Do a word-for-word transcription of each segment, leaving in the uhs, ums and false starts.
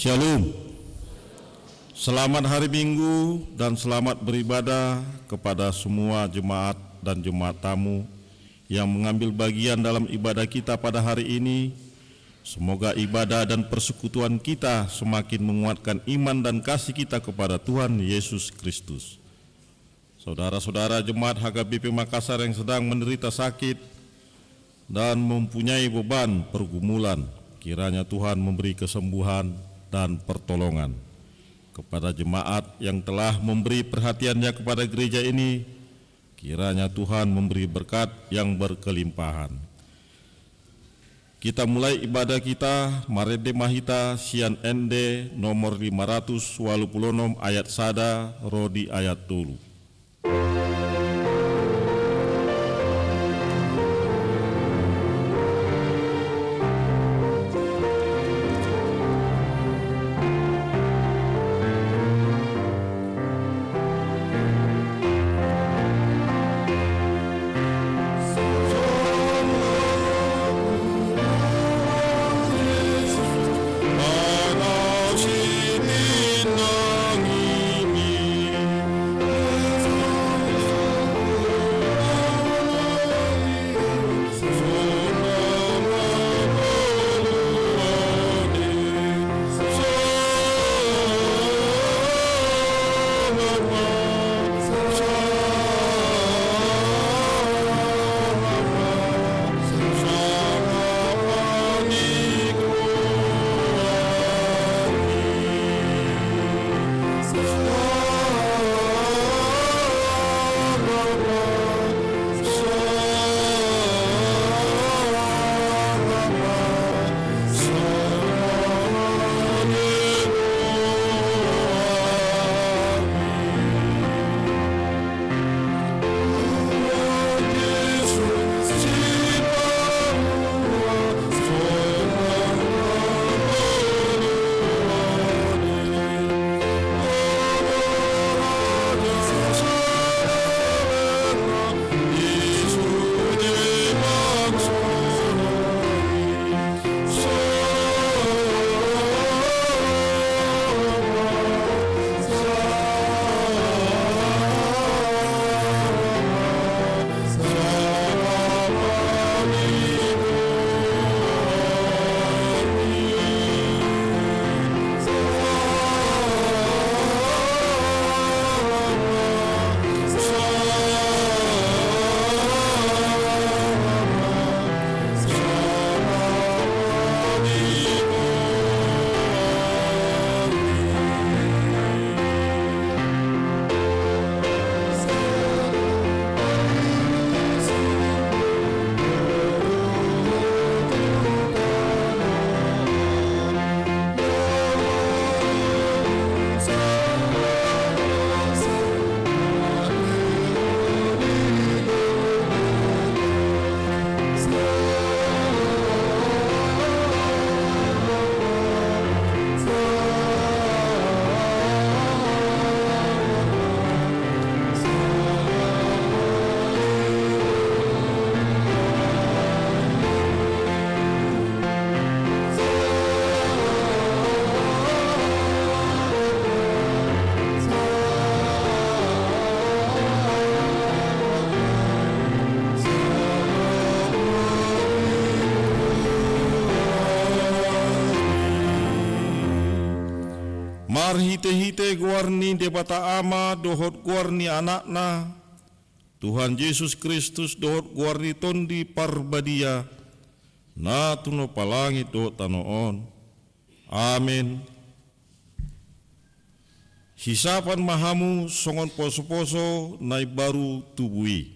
Shalom. Selamat hari Minggu dan selamat beribadah kepada semua jemaat dan jemaat tamu yang mengambil bagian dalam ibadah kita pada hari ini. Semoga ibadah dan persekutuan kita semakin menguatkan iman dan kasih kita kepada Tuhan Yesus Kristus. Saudara-saudara jemaat H K B P Makassar yang sedang menderita sakit dan mempunyai beban pergumulan, kiranya Tuhan memberi kesembuhan dan pertolongan. Kepada jemaat yang telah memberi perhatiannya kepada gereja ini, kiranya Tuhan memberi berkat yang berkelimpahan. Kita mulai ibadah kita, marende ma hita sian ende nomor lima ratus walu pulu onom ayat sada ro di ayat tolu. Marhitehite goar ni Debata Ama dohot goar ni Anakna, Tuhan Jesus Kristus, dohot goar ni Tondi Parbadia, na tinompa langit dohot tano on. Amen. Hisapan ma hamu songon posoposo na imbaru tubu i.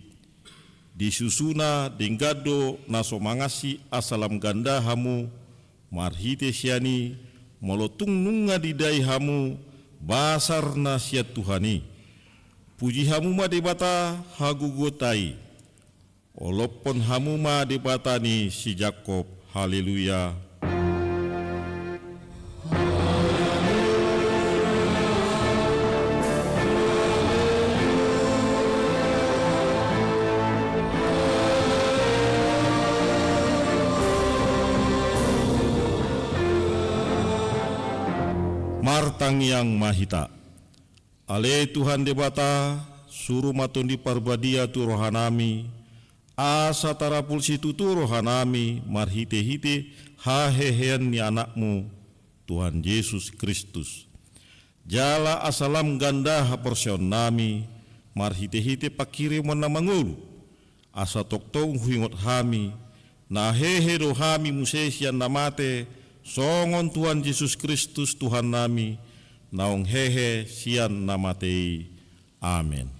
Di susuna denggan do na so mangansi asa lam ganda hamu, marhite sian i, molo tung nunga didai hamu basar na sian Tuhan i. Puji hamu ma Debata hagogoonta i. Olophon hamu ma Debata ni si Jakob. Haleluya. Tangiang ma hita. Ale Tuhan Debata, suru ma Tondi Parbadia tu rohanami, asa tarapul situtu rohanami marhite-hite hahehean ni Anakmu, Tuhan Jesus Kristus. Jala asa lam ganda haporseaonnami marhite-hite panghirimon na mangolu, asa tongtong huingot hami, na hehe do hami muse sian na mate, songon Tuhan Jesus Kristus Tuhannami, naung hehe sian na mate i. Amen.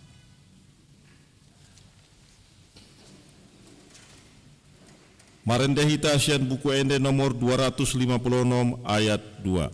Marende hita sian Buku Ende nomor dua ratus lima puluh enam ayat dua.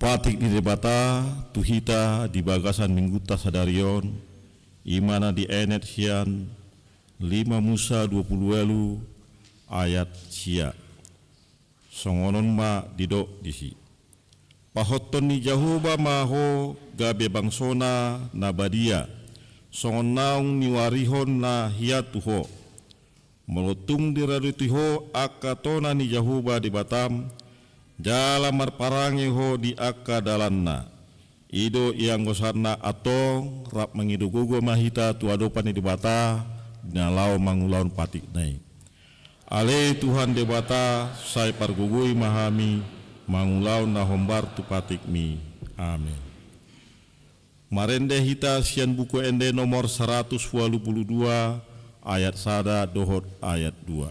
Patik ni Debata tu hita di bagasan minggunta sadari on, i ma na dienet sian lima Musa dua pulu ualu ayat sia. Songon on ma didok disi. Pahothon ni Jahowa ma ho gabe bangsona na badia, songon naung niuarihon na hea tu ho. Molo tung diradoti ho angka tona ni Jahowa Debatam, jala marparange ho di angka dalanna. I do ianggo sahatna antong rap mangido gogo ma hita tu adopan ni Debata, di na laho mangulahon patikna i. Ale Tuhan Debata, sai pargogoi ma hami, mangulahon na hombar tu patikmi. Amen. Marende hita sian Buku Ende nomor saratus ualu pulu dua, ayat sada dohot ayat dua.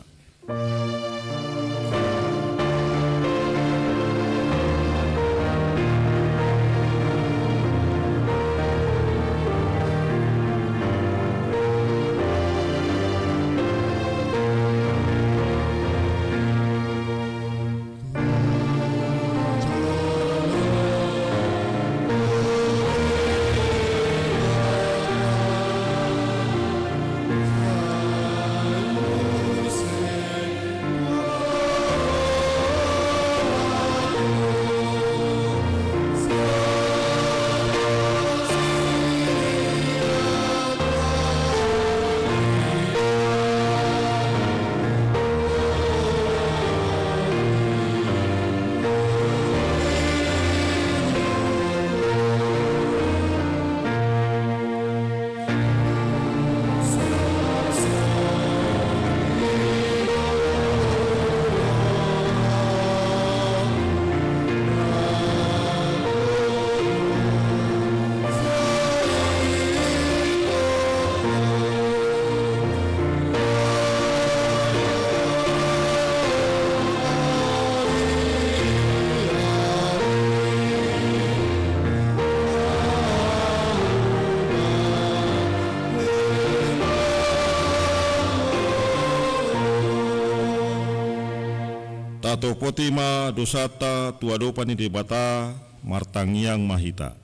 Tatopoti ma dosanta tu adopan ni Debata, martangiang ma hita.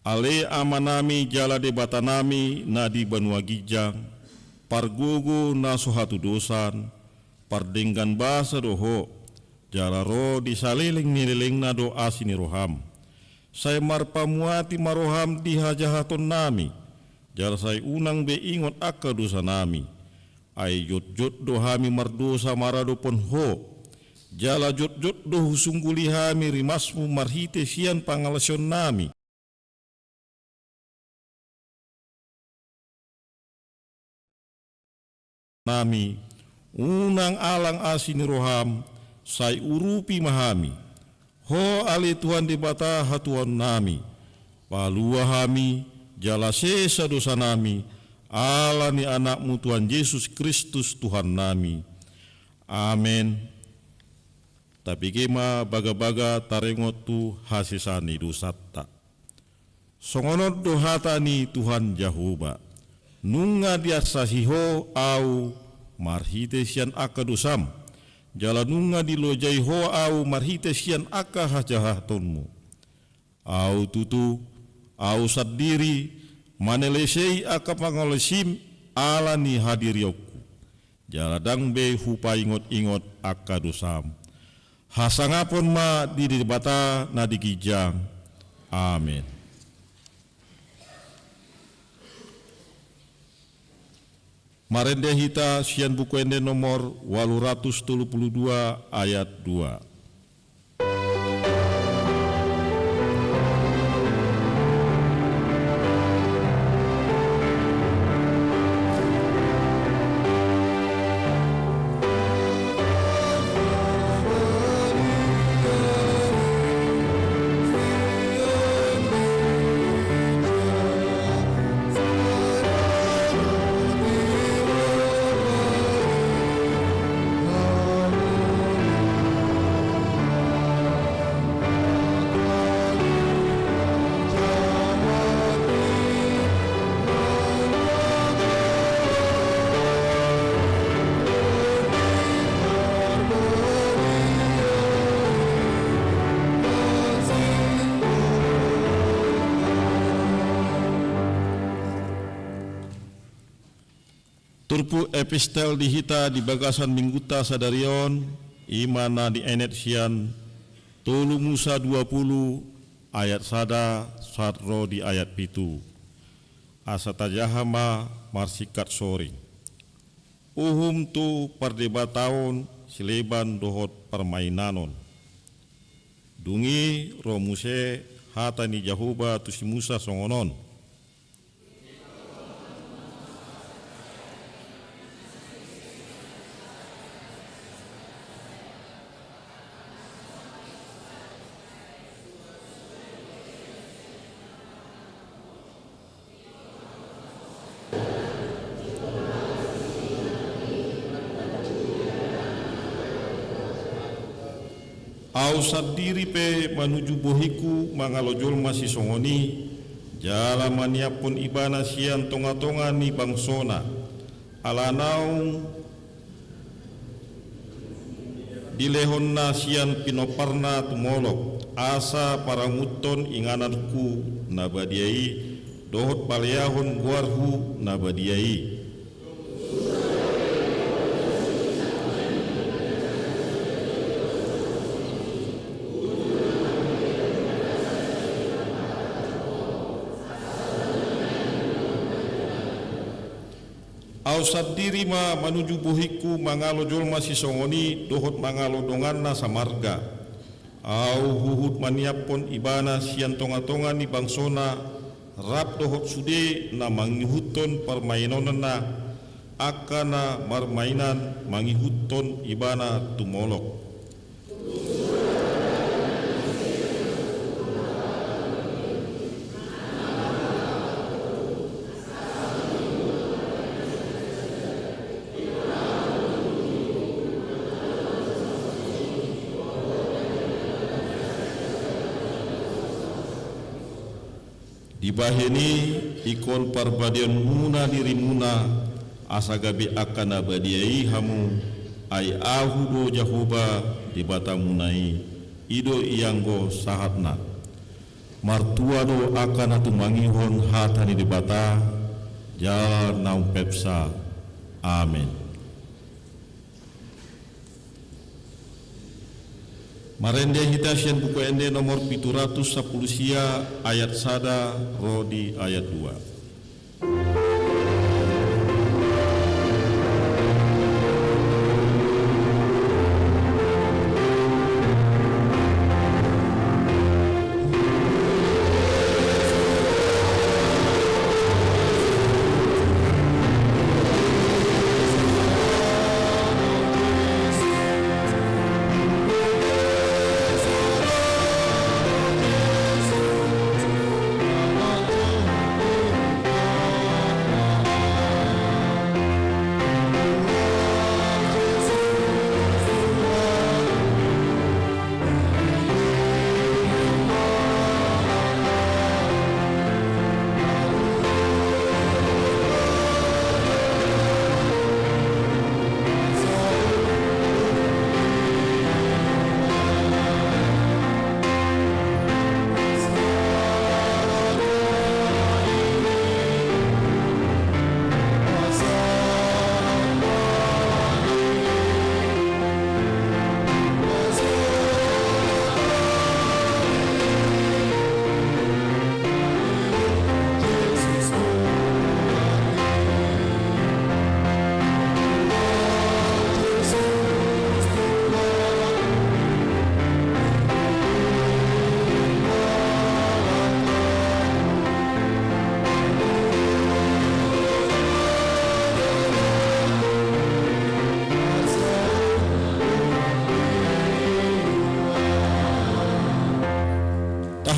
Ale Amanami jala Debatanami na di banua ginjang, pargogo na so hatudosan, pardenggan basa do Ho, jala ro di saleleng ni lelengna do asi ni roham. Sai marpamuati ma roham di hajahatonnami, jala sai unang be ingot angka dosanami. Ai jotjot do hami mardosa maradophon Ho, jala jotjot do husungguli hami rimasmu marhite sian pangalaosionnami. Nami, unang alang asi ni roham, sai urupi ma hami. Ho ale Tuhan Debata hatuaonnami, palua hami, jala sesa dosanami, Ala ni Anakmu Tuhan Jesus Kristus Tuhannami. Amen. Tabege ma bagabaga taringot tu hasesaan ni dosanta. Songon on do hata ni Tuhan Jahowa: Nunga diarsasi ho ahu marhite sian angka dosam, jala nunga dilojai ho ahu marhite sian angka hajahatonmu. Ahu tutu, ahu sandiri, manelesei angka pangalesim ala ni hadirionku, jala ndang be hupaingot-ingot angka dosam. Hasangapon ma di Debata na di ginjang. Amen. Marende hita sian Buku Ende nomor ualu ratus tolu pulu dua ayat dua. Turpuk epistel di hita di bagasan minggunta sadari on, i ma na dienet sian tolu Musa dua pulu ayat sada sahat ro di ayat pitu. Asa tajaha ma marsingkat soring. Uhum tu pardebataon sileban dohot parmainanon. Dung i ro muse hata ni Jahowa tu si Musa songon on. Ahu sandiri pe manuju bohingku mangalo jolma sisongon i, jala maniaphon ibana sian tongatonga ni bangsona. Ala naung dilehonna sian pinomparna tu Molok, asa paranguthon ingananku na badia i, dohot paleahon goarhu na badia i. Ahu sandiri ma manuju bohingku mangalo jolma sisongon i dohot mangalo donganna samarga. Ahu huhut maniaphon ibana sian tongatonga ni bangsona, rap dohot sude na mangihuthon parmainonna, angka na marmainan mangihuthon ibana tu Molok. Dibahen i, ingkon parbadiaonmuna dirimuna, asa gabe angka na badia i hamu, ai Ahu do Jahowa Debatamuna i, i do ianggo sahatna. Martua do angka na tumangihon hata ni Debata, jala na umpepsa. Amen. Marende hita sian Buku Ende nomor pitu ratus sampulu sia ayat sada ro di ayat dua.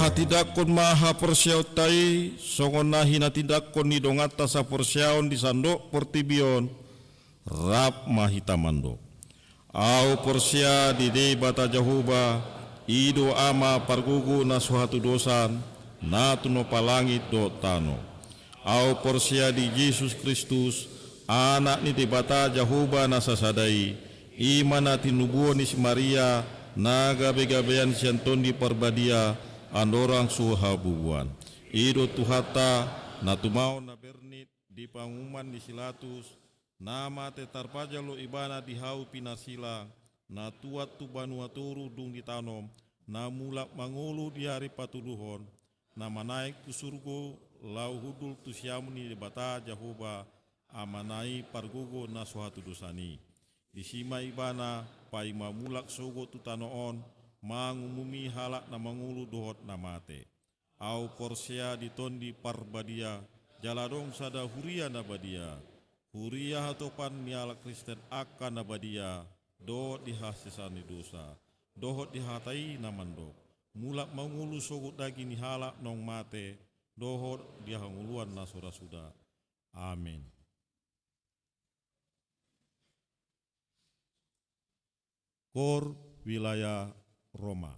Tindanghon ma haporseaonta i songon na hinatindanghon ni donganta saporseaon di sandok portibi on, rap ma hita mandok. Ahu porsea di Debata Jahowa, i do Ama pargogo na so hatudosan, na tumompa langit dohot tano. Ahu porsea di Jesus Kristus, Anak ni Debata Jahowa na sasada i, i ma na tinubuhon ni si Maria, na gabegabean sian Tondi Parbadia, andorang so habubuan. I do Tuhanta, na tumaon na bernit di panguhuman ni si Pilatus, na mate tarpajal do ibana di hau pinarsilang, na tuat tu banua toru dung ditanom, na mulak mangolu di ari patoluhon, na manaek tu surgo laho hundul tu siamun ni Debata Jahowa, Amana i pargogo na so hatudosan i. Disi ma ibana paima mulak sogot tu tano on, mangumumi halak na mangolu dohot na mate. Ahu porsea di Tondi Parbadia, jala adong sada huria na badia. Huria hatopan ni halak Kristen angka na badia, dohot di hasesaan ni dosa, dohot di hata i na mandok. Mulak mangolu sogot daging ni halak naung mate, dohot di hangoluan na so ra suda. Amin. Kor wilayah Roma.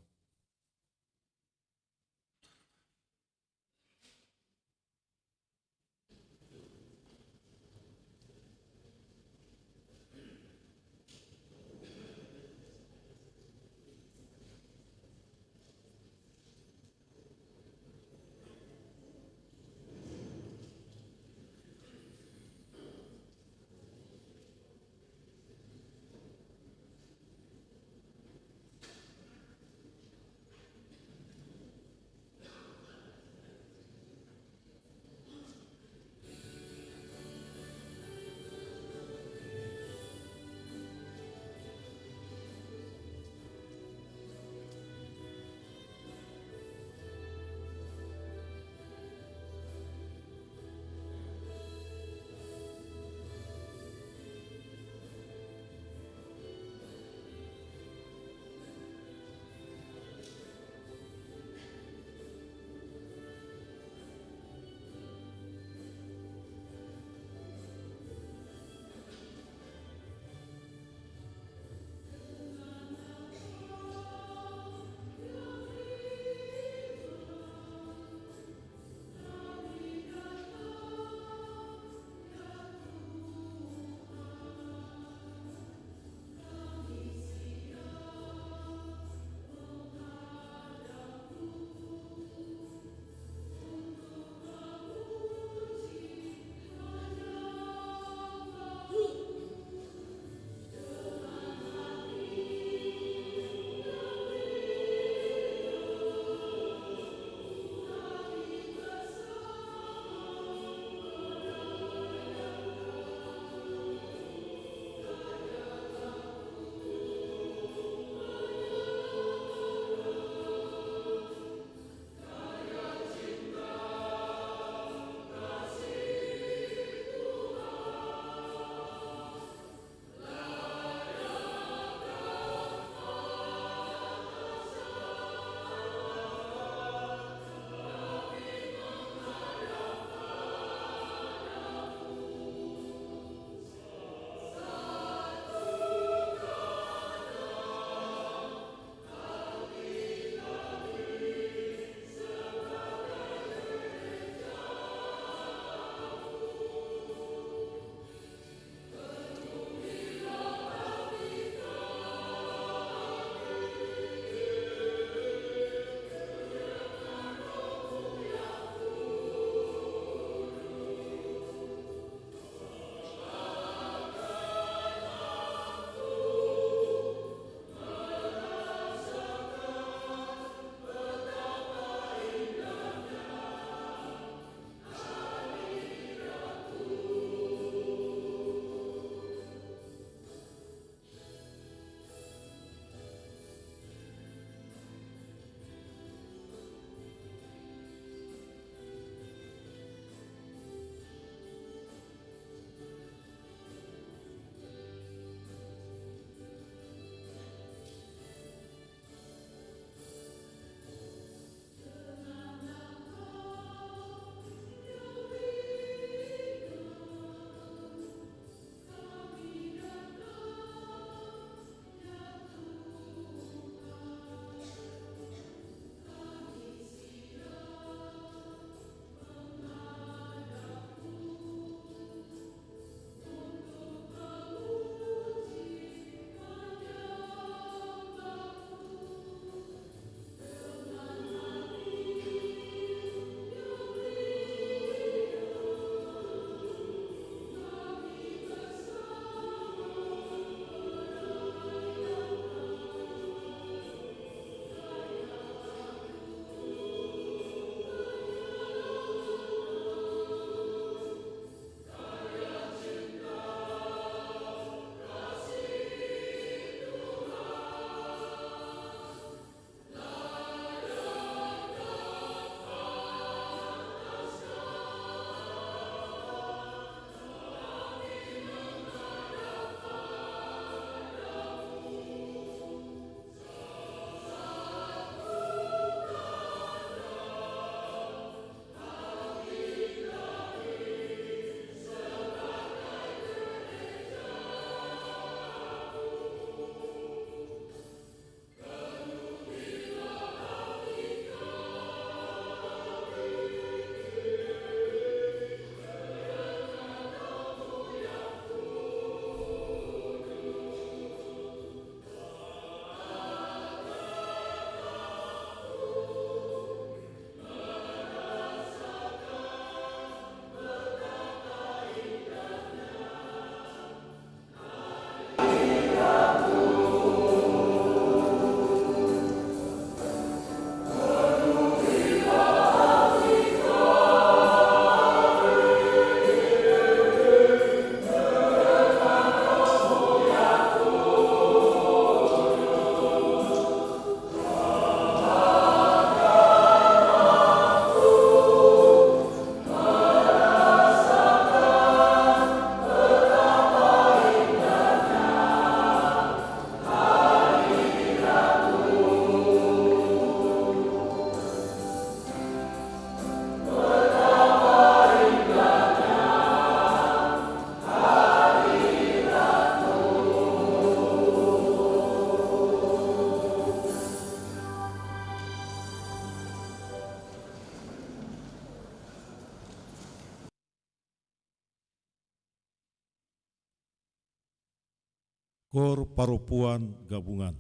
Kor Parompuan Gabungan.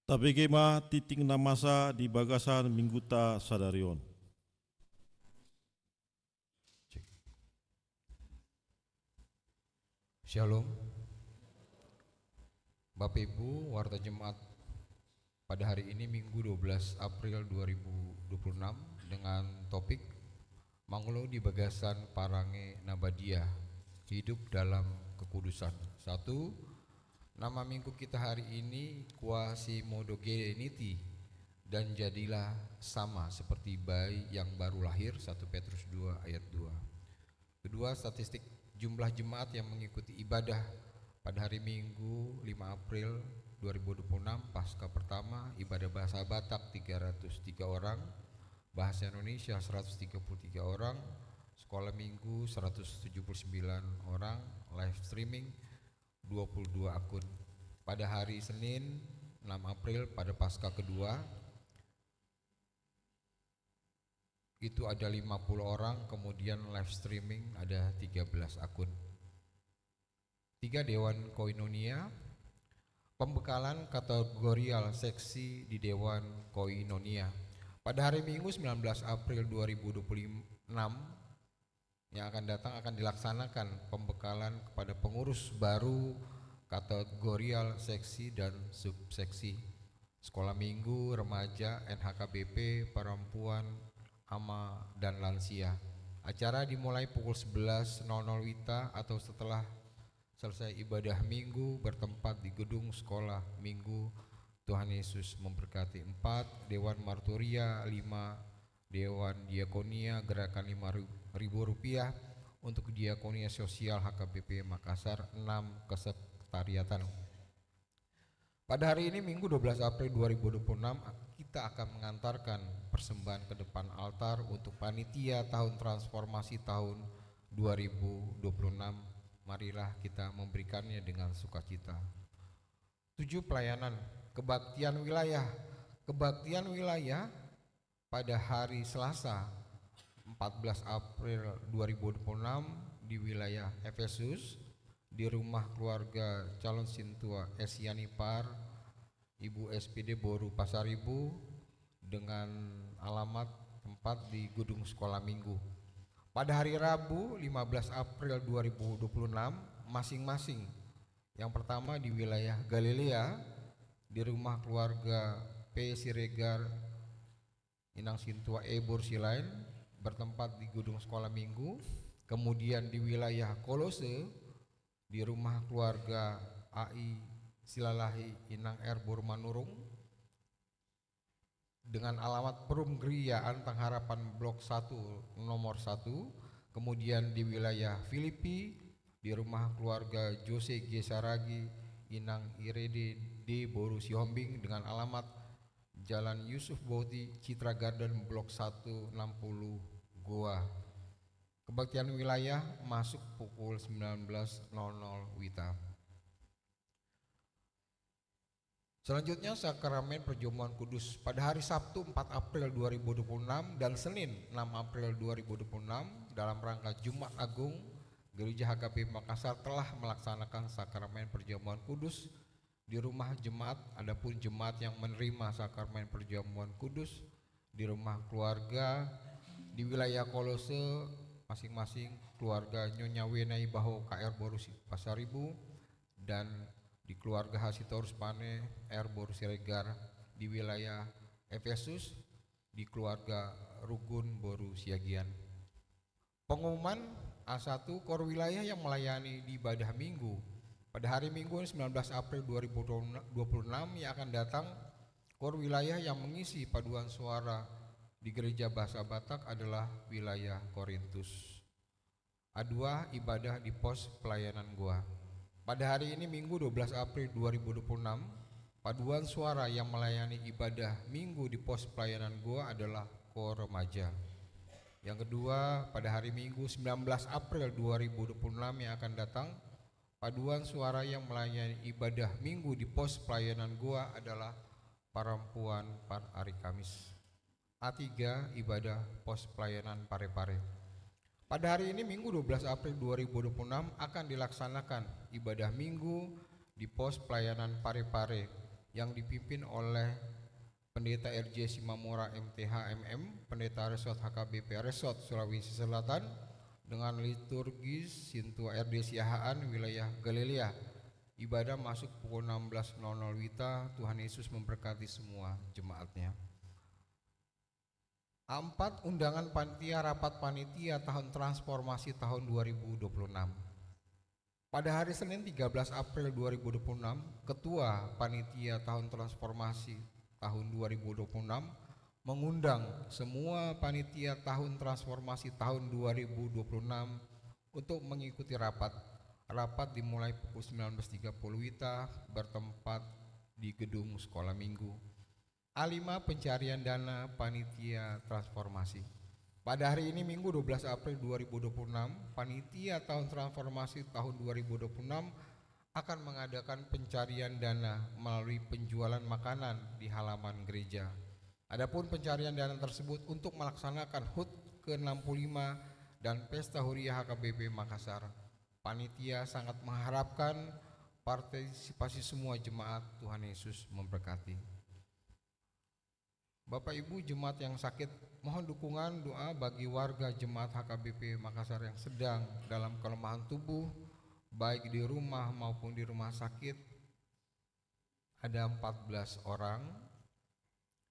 Tabege ma tingting na masa di bagasan mingguta sadari on. Shalom. Bapak Ibu, warta Jemaat pada hari ini, Minggu dua belas April dua ribu dua puluh enam, dengan topik Mangolu di bagasan parange na badia, hidup dalam kekudusan. Satu, nama minggu kita hari ini Quasimodogeniti, dan jadilah sama seperti bayi yang baru lahir, satu Petrus dua ayat dua. Kedua, statistik jumlah jemaat yang mengikuti ibadah pada hari Minggu, lima April dua ribu dua puluh enam, Pasca pertama, ibadah bahasa Batak tiga ratus tiga orang, bahasa Indonesia seratus tiga puluh tiga orang, sekolah minggu seratus tujuh puluh sembilan orang, live streaming dua puluh dua akun. Pada hari Senin, enam April, pada Pasca kedua, itu ada lima puluh orang, kemudian live streaming ada tiga belas akun. Tiga, Dewan Koinonia, pembekalan kategorial seksi di Dewan Koinonia. Pada hari Minggu, sembilan belas April dua ribu dua puluh enam, yang akan datang akan dilaksanakan pembekalan kepada pengurus baru kategorial seksi dan subseksi. Sekolah minggu, remaja, N H K B P, perempuan, ama, dan lansia. Acara dimulai pukul sebelas nol nol WITA atau setelah selesai ibadah minggu, bertempat di gedung sekolah minggu. Tuhan Yesus memberkati. Empat, Dewan Marturia. Lima, Dewan Diakonia, gerakan lima ribu rupiah untuk diakonia sosial H K B P Makassar. Enam, kesekretariatan. Pada hari ini, Minggu dua belas April dua ribu dua puluh enam, kita akan mengantarkan persembahan ke depan altar untuk panitia tahun transformasi tahun dua ribu dua puluh enam. Marilah kita memberikannya dengan sukacita. Tujuh, pelayanan kebaktian wilayah. Kebaktian wilayah pada hari Selasa, empat belas April dua ribu dua puluh enam, di wilayah Efesus, di rumah keluarga calon sintua S Yanipar, Ibu S P D Boru Pasaribu, dengan alamat tempat di gedung sekolah minggu. Pada hari Rabu, lima belas April dua ribu dua puluh enam, masing-masing. Yang pertama di wilayah Galilea, di rumah keluarga P Siregar, Inang Sintua E Boru Silaen, bertempat di gedung sekolah minggu. Kemudian di wilayah Kolose, di rumah keluarga A I Silalahi, Inang R Boru Manurung, dengan alamat Perum Geria, Antang Harapan, Blok satu, nomor satu. Kemudian di wilayah Filipi, di rumah keluarga Jose G Saragi, Inang Irede D Boru Sihombing, dengan alamat Jalan Yusuf Boti, Citra Garden, Blok satu enam puluh, Goa. Kebaktian wilayah masuk pukul sembilan belas nol nol WITA. Selanjutnya, Sakramen Perjamuan Kudus. Pada hari Sabtu, empat April dua ribu dua puluh enam, dan Senin, enam April dua ribu dua puluh enam, dalam rangka Jumat Agung, Gereja H K B P Makassar telah melaksanakan Sakramen Perjamuan Kudus di rumah jemaat. Adapun jemaat yang menerima Sakramen Perjamuan Kudus di rumah keluarga, di wilayah Kolose, masing-masing keluarga Nyonya Wena Ibaho K R Boru Si-, Pasaribu, dan di keluarga Hasitorus Pane R Boru Siregar, di wilayah Efesus, di keluarga Rugun Boru Siagian. Pengumuman. A satu, KOR wilayah yang melayani di ibadah minggu pada hari Minggu, sembilan belas April dua ribu dua puluh enam, yang akan datang, KOR wilayah yang mengisi paduan suara di Gereja Bahasa Batak adalah wilayah Korintus. A dua, ibadah di pos pelayanan Goa. Pada hari ini, Minggu, dua belas April dua ribu dua puluh enam, paduan suara yang melayani ibadah Minggu di pos pelayanan Goa adalah KOR Remaja. Yang kedua, pada hari Minggu, sembilan belas April dua ribu dua puluh enam yang akan datang, paduan suara yang melayani ibadah Minggu di pos pelayanan Goa adalah Perempuan, pada hari Kamis. A tiga, ibadah pos pelayanan Parepare. Pada hari ini, Minggu, dua belas April dua ribu dua puluh enam, akan dilaksanakan ibadah Minggu di pos pelayanan Parepare. yang dipimpin oleh Pendeta R J Simamora M T H M M, Pendeta Resort H K B P Resort Sulawesi Selatan, dengan liturgis Sintua R D Siahaan, wilayah Galilea. Ibadah masuk pukul enam belas nol nol WITA. Tuhan Yesus memberkati semua jemaatnya. Empat, undangan panitia rapat panitia tahun transformasi tahun dua ribu dua puluh enam. Pada hari Senin tiga belas April dua ribu dua puluh enam, Ketua Panitia Tahun Transformasi tahun dua ribu dua puluh enam mengundang semua panitia tahun transformasi tahun dua ribu dua puluh enam untuk mengikuti rapat. Rapat dimulai pukul sembilan belas tiga puluh WITA, bertempat di gedung Sekolah Minggu. A lima, pencarian dana panitia transformasi. Pada hari ini, Minggu dua belas April dua ribu dua puluh enam, panitia tahun transformasi tahun dua ribu dua puluh enam akan mengadakan pencarian dana melalui penjualan makanan di halaman gereja. Adapun pencarian dana tersebut untuk melaksanakan HUT ke enam puluh lima dan Pesta Huria H K B P Makassar. Panitia sangat mengharapkan partisipasi semua jemaat. Tuhan Yesus memberkati. Bapak Ibu jemaat yang sakit, mohon dukungan doa bagi warga jemaat H K B P Makassar yang sedang dalam kelemahan tubuh, baik di rumah maupun di rumah sakit. Ada empat belas orang.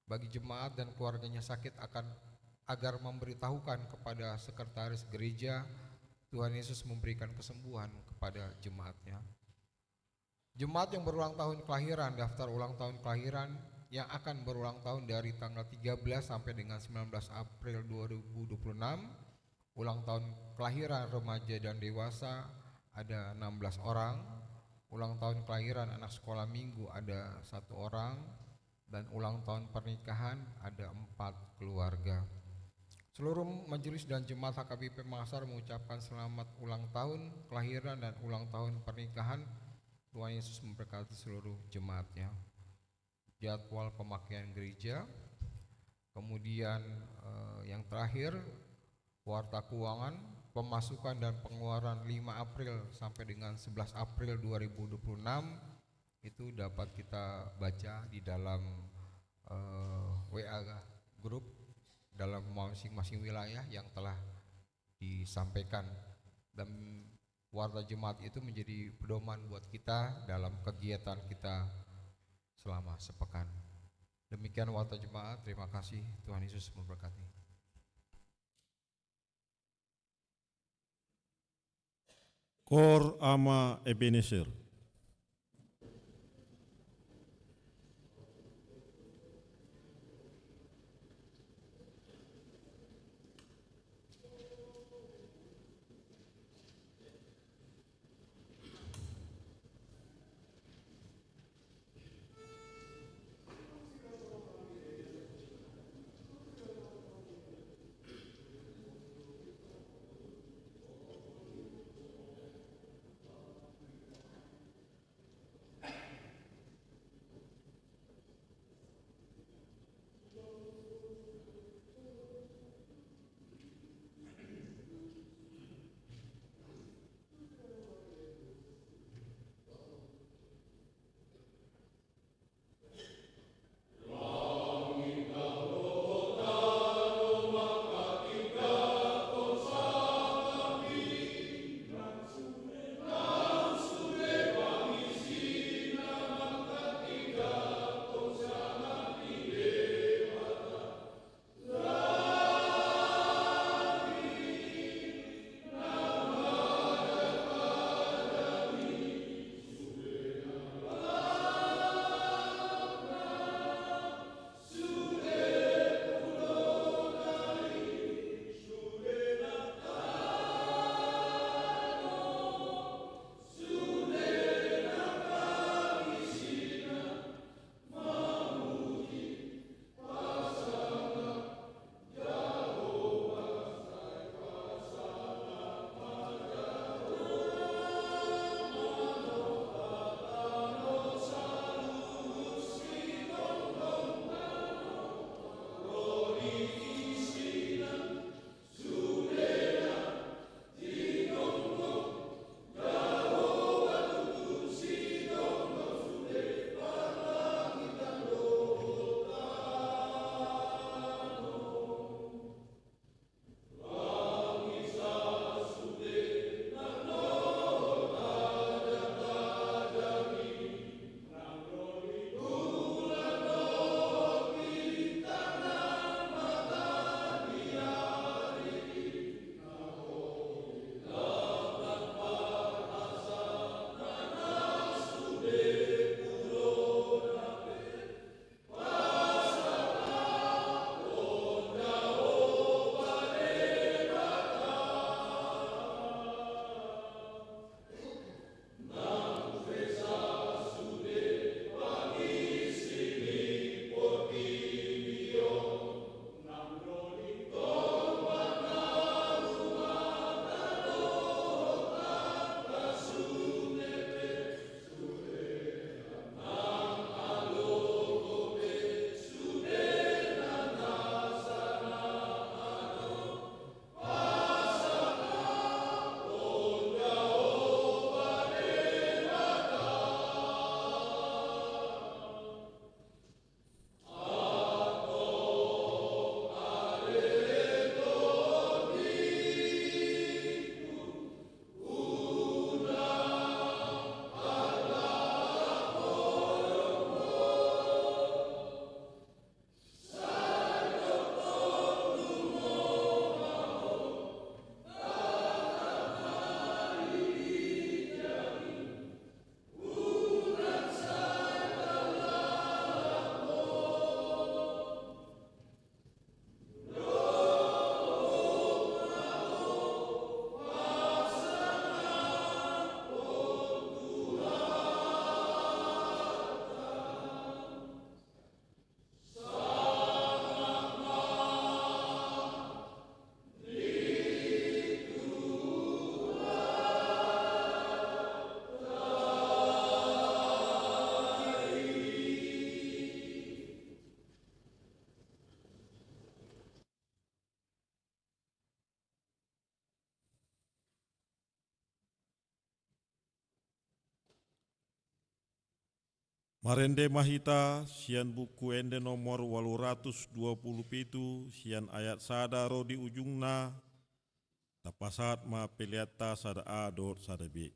Bagi jemaat dan keluarganya sakit, akan, agar memberitahukan kepada sekretaris gereja. Tuhan Yesus memberikan kesembuhan kepada jemaatnya. Jemaat yang berulang tahun kelahiran, daftar ulang tahun kelahiran yang akan berulang tahun dari tanggal tiga belas sampai dengan sembilan belas April dua ribu dua puluh enam. Ulang tahun kelahiran remaja dan dewasa ada enam belas orang. Ulang tahun kelahiran anak sekolah minggu ada satu orang. Dan ulang tahun pernikahan ada empat keluarga. Seluruh majelis dan jemaat H K B P Makassar mengucapkan selamat ulang tahun kelahiran dan ulang tahun pernikahan. Tuhan Yesus memberkati seluruh jemaatnya. Jadwal pemakaian gereja, kemudian, eh, yang terakhir, warta keuangan, pemasukan dan pengeluaran lima April sampai dengan sebelas April dua ribu dua puluh enam, itu dapat kita baca di dalam, eh, W A grup dalam masing-masing wilayah yang telah disampaikan. Dan warta jemaat itu menjadi pedoman buat kita dalam kegiatan kita selama sepekan. Demikian warta jemaat, terima kasih, Tuhan Yesus memberkati. Kor Ama Ebenezer. Marende ma hita sian Buku Ende nomor ualu ratus dua pulu pitu, sian ayat sada ro di ujungna. Tapasahat ma peleanta sada A dohot sada B.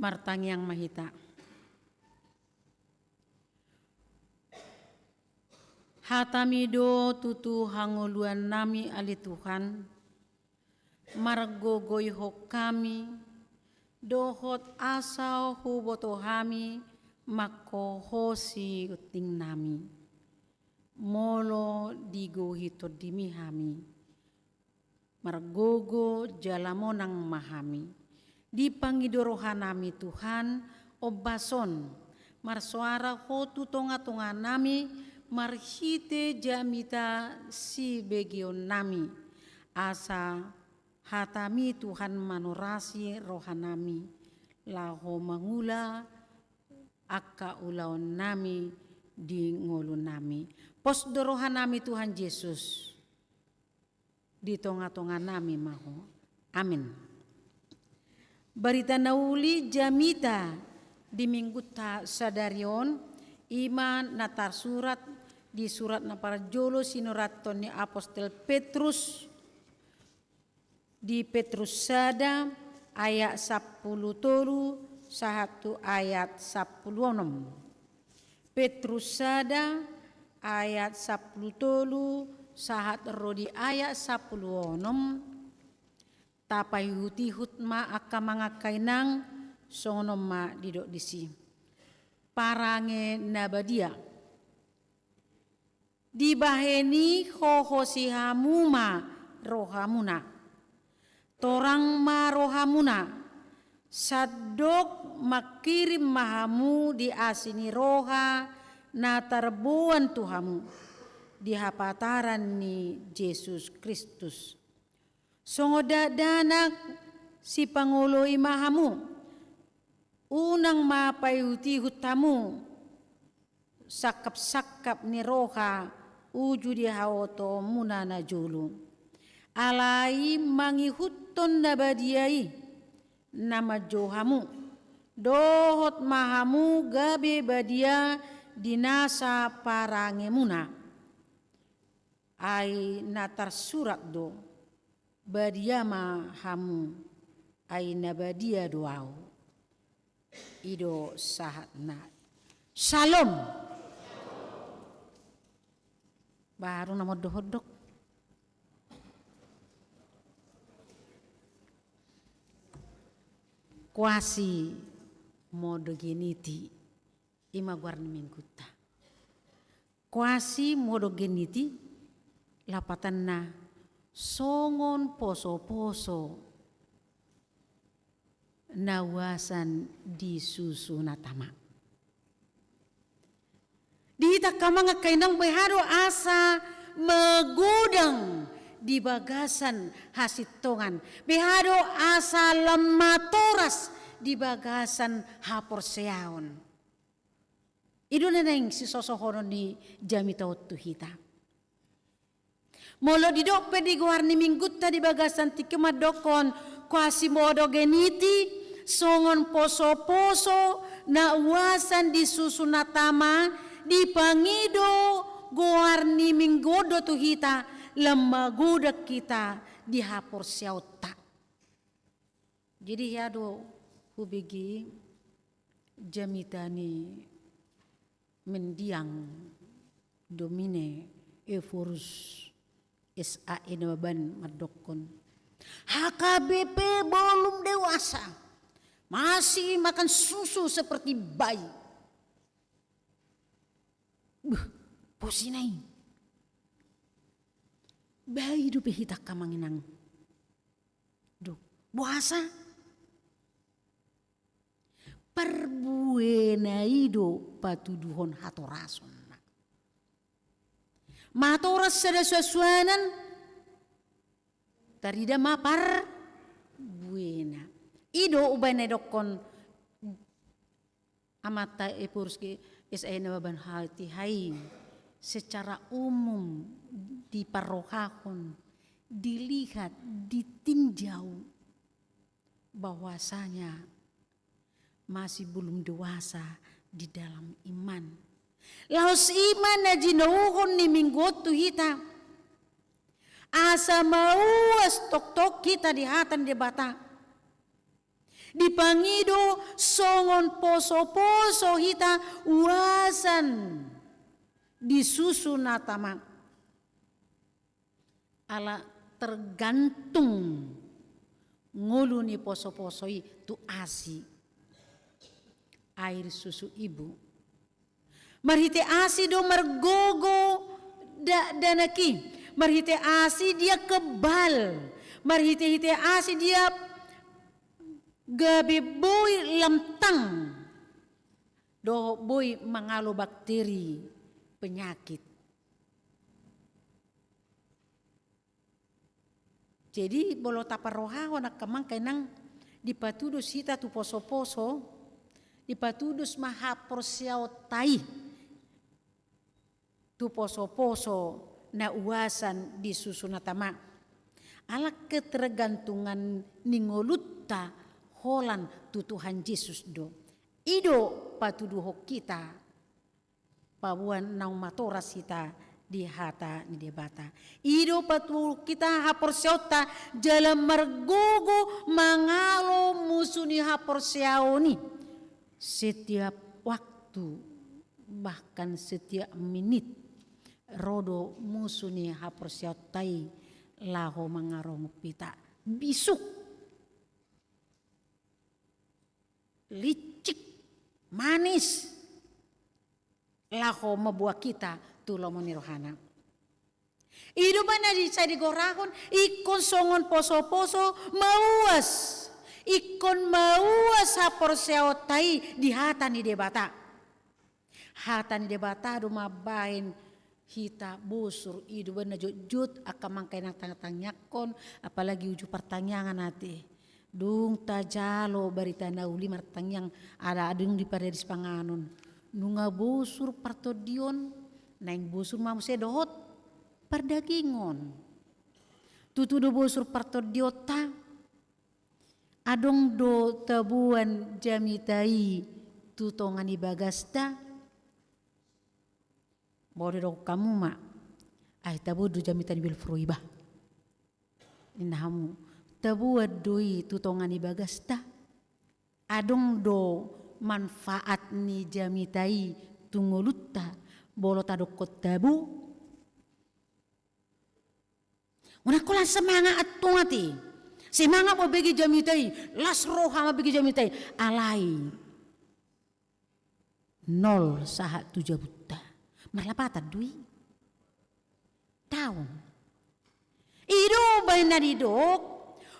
Martangiang ma hita. Hata-Mi do tutu hangoluannami, ale Tuhan, margogoihon hami, dohot asa huboto hami mangkohosi guntingnami. Molo digohi Tondi-Mi hami, margogo jala monang ma hami. Dipangido rohanami, Tuhan, ombas on, Marsoara Ho tu tonga-tonganami marhite jamita sibegeonnami, asa hataMi Tuhan manorasi rohanami, laho mangula angka ulaonnami di ngolunami. Pos do rohanami Tuhan Jesus, di tonga-tonganami ma Ho. Amin. Barita na uli jamita di Minggunta sadari on, i ma na tarsurat di surat na parjolo sinurathon ni apostel Petrus, di Petrus sada ayat sampulu tolu sahat tu ayat sampulu onom. Petrus sada ayat sampulu tolu sahat ro di ayat sampulu onom. Tapaihut-ihut ma angka amang angka inang, songon on ma didok disi. Parange na badia. Dibahen i hohosi hamu ma rohamuna. Torang ma rohamuna. Sandok mangkirim ma hamu di asi ni roha na tarboan tu hamu di hapataran ni Jesus Kristus. Songon dakdanak sipangoloi ma hamu. Unang ma paihut-ihut hamu sangkap-sangkap ni roha uju di haotoonmuna na jolo. Alai mangihuthon na badia i na manjou hamu, dohot ma hamu gabe badia di nasa parangemuna. Ai na tarsurat do, badia ma hamu, ai na badia do Ahu. I do sahatna. Syalom. Baru na mondok-ondok. Quasimodogeniti, i ma goar ni Minggunta. Quasimodogeniti, lapatanna songon poso-poso na uasan di susu na tama. Di hita angka amang angka inang, beha do asa magodang di bagasan hasintongan, beha do asa lam matoras di bagasan haporseaon. I do na naeng sisosohonon ni jamita on tu hita. Molo didok pe di goar ni Minggunta di bagasan tingki on mandokkon, Quasimodogeniti, songon poso-poso na uasan di susu na tama, dipangido goar ni Minggu on do tu hita, lam magodang hita di haporseaonta. Jadi hea do hubege jamita ni mendiang Domine Ephorus S A E Nababan mandokkon, H K B P belum dewasa, masih makan susu seperti bayi. Buh, posi na i. Bayi dope hita angka amang inang. Duh, boasa? Parbuena i do patuduhon hatorasonna. Matoras sada suansuanan, tarida ma parbuena. I do umbahen na didokkon amanta Ephorus S A E Nababan hatiha i, secara umum diparrohahon, dilihat, ditinjau bahwasanya masih belum dewasa di dalam iman. Laos i ma na jinouhon ni Minggu on tu hita, asa mauas tongtong hita di hata ni Debata. Dipangido songon poso-poso hita uasan di susu na tama. Ala tergantung ngolu ni poso-poso i tu asi, air susu ibu. Marhite asi do margogo dakdanak i, marhite asi dia kebal, marhite-hite asi dia gabe boi lam tang. dohot boi mangalo bakteri penyakit. Jadi, molo taparrohahon angka amang inang, dipatudos hita tu poso-poso, dipatudos ma haporseaonta i tu poso-poso na uasan di susunanta ma. Ala ketergantungan ni ngolunta holan tu Tuhan Jesus do. I do patuduhon hita paboa naung matoras hita di hata ni Debata. I do patuduhon hita haporseaonta jala margogo mangalo musu ni haporseaon i. Setiap waktu, bahkan setiap menit, ro do musu ni haporseaonta i laho mangarongop hita. Bisuk, licik, manis, laho mamboan hita tu lomo ni rohana. I do umbahen na di, sai digorahon, ingkon songon poso-poso mauas. Ingkon mauas haporseaonta i di hata ni Debata. Hata ni Debata do mambahen hita bosur. I do umbahen na jotjot angka amang inang tangihon, apalagi uju partangiangan ate. Dung tajalo barita na uli martangiang, ala adong di paradis panganon. Nunga bosur partondion, naeng bosur ma muse dohot pardagingon. Tutu do bosur partondionta, adong do taboan jamita i tu tonga ni bagasta. Molo didok hamu ma, ai taboan do jamita ni Belvroy bah. Ninna hamu, taboan do i tu tonga ni bagasta. Adong do manfaat ni jamita i tu ngolunta, molo tadokkon tabo. Unang holan semangat antong ate. Semangat mambege jamita i, las roha mambege jamita i. Alai nol sahat tu jabunta. Marlapatan do i. Taon. I do umbahen na didok,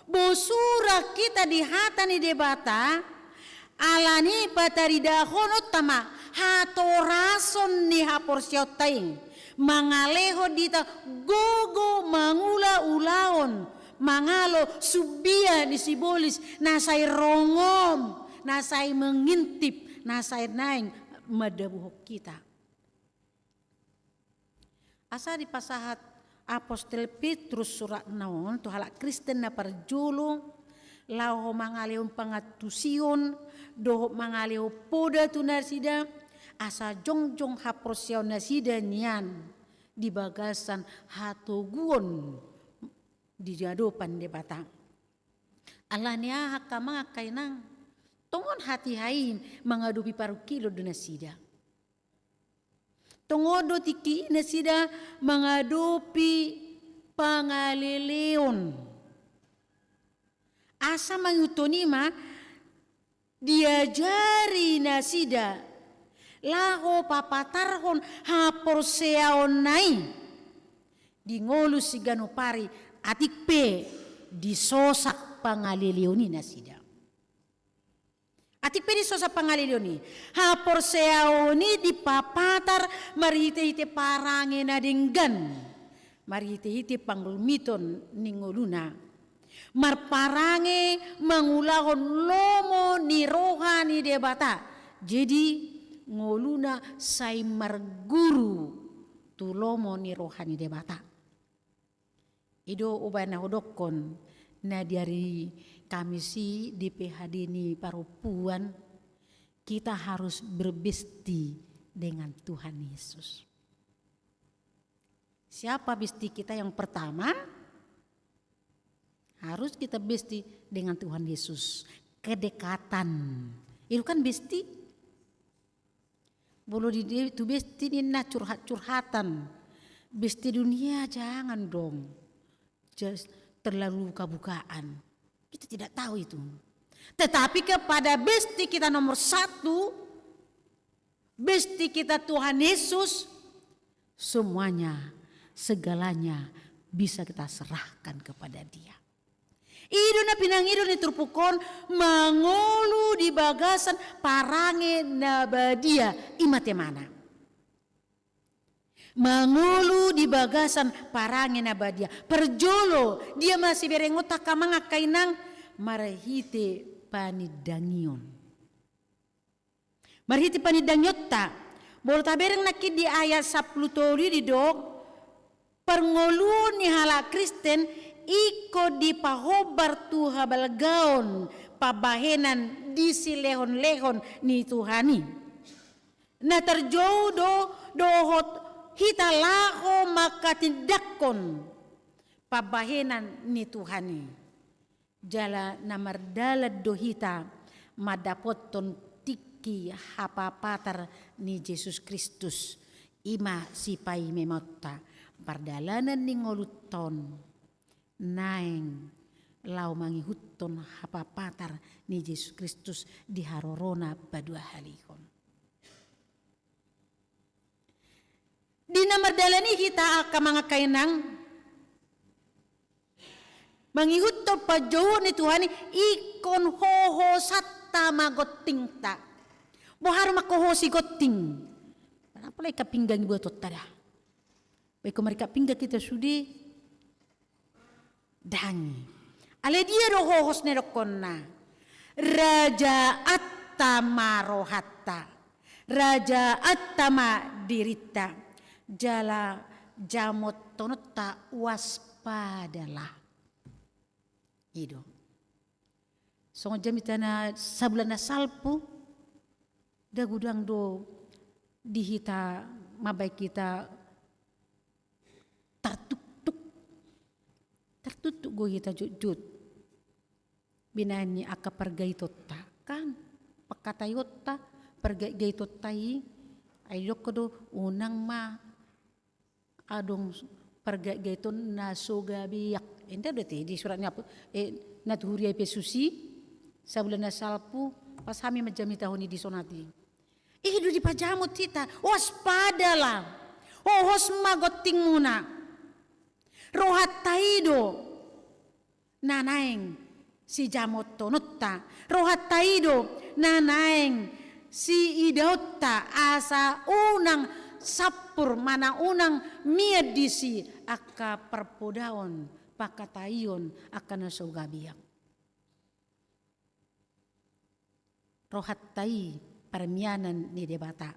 bosuran hita di hata ni Debata, alani pataridahononta ma hatorason ni haporseaonta i, mangalehon di hita gogo mangula ulaon, mangalo sumbia ni sibolis, na sai rongom, na sai mengintip, na sai naeng mandabuhon hita. Asa dipasahat apostel Petrus suratna on tu halak Kristen na parjolo, laho mangalehon pangantusion, dohot mangalehon poda tu nasida, asa jongjong haporseaon nasida nian di bagasan hatoguon di adopan Debata. Alani aha angka amang angka inang? Tongon hatiha i mangadopi parungkilon do nasida. Tongon do tingki i nasida mangadopi pangaleleon. Asa mangihuthon i ma diajari nasida laho papatarhon haporseaonna i di ngolu siganup ari, atik pe disosak pangaleleon i nasida. Atik pe disosak pangaleleon i, haporseaon i dipapatar marhitehite parange na denggan, marhitehite pangumiton ni ngoluna, marparange mangulahon lomo ni roha ni Debata. Jadi, ngoluna sai marguru tu lomo ni roha ni Debata. I do umbahen na hudokkon, na di ari Kamis i di P H D ni parompuan, kita harus berbesti dengan Tuhan Yesus. Siapa besti kita yang pertama? Harus kita besti dengan Tuhan Yesus. Kedekatan. Itu kan besti. Molo di, di, tu besti ninna curhat-curhatan. Besti dunia jangan dong. Just terlalu buka-bukaan. Kita tidak tahu itu. Tetapi kepada besti kita nomor satu, besti kita Tuhan Yesus, semuanya, segalanya bisa kita serahkan kepada Dia. I do na pinangido ni turpuk on, mangolu di bagasan parange na badia, i ma temana. Mangolu di bagasan parange na badia. Parjolo, dia ma siberengonta angka amang angka inang? Marhite panindangion. Marhite panindangionta, molo tabereng nangkin di ayat sampulu tolu i didok, parngoluon ni halak Kristen ingkon dipahombar tu habalgaon pambahenan di silehonlehon ni Tuhan i. Na tarjou do dohot hita laho manghatindanghon pambahenan ni Tuhan i. Jala na mardalan do hita mandapothon tingki hapapatar ni Jesus Kristus, i ma sipaimemaonta, pardalanan ni ngolunta on naeng laho mangihuthon hapapatar ni Jesus Kristus di harorona paduahalihon. Di na mardalan i hita angka amang angka inang, mangihuthon panjouon ni Tuhan i, ingkon hohosanta ma gontingta. Boha do manghohosi gonting? Apalagi angka pinggan i buatonta da. Baik, marikkat pinggan hita sude, dang i. Alai dia do hohos na nidokhonna? Rajaanta ma rohanta. Rajaanta ma dirinta. Jala jamothononta, waspadalah. I do. Songon jamita na sabulan na salpu, nda godang do di hita, mambahen hita tartuktuk. Tartuktuk do hita jotjot. Binahen ni angka pargaitonta, kan? Pangkataionta, pargaitgaitonta i, ai didok do, unang ma adong pargaitgaiton na so gabe, enda do ate di surat ni apo-, eh, na tu huria Epesus i, sabulan na salpu, pas hami manjamitahon i di son ate. I do dipajamot hita, waspadalah, hohos ma gontingmuna. Rohanta i do na naeng sijamothononta, rohanta i do na naeng siidaonta, asa unang sampur manang unang mian disi angka parpodaon, pangkataion angka na so gabe. Rohanta i parmianan ni Debata.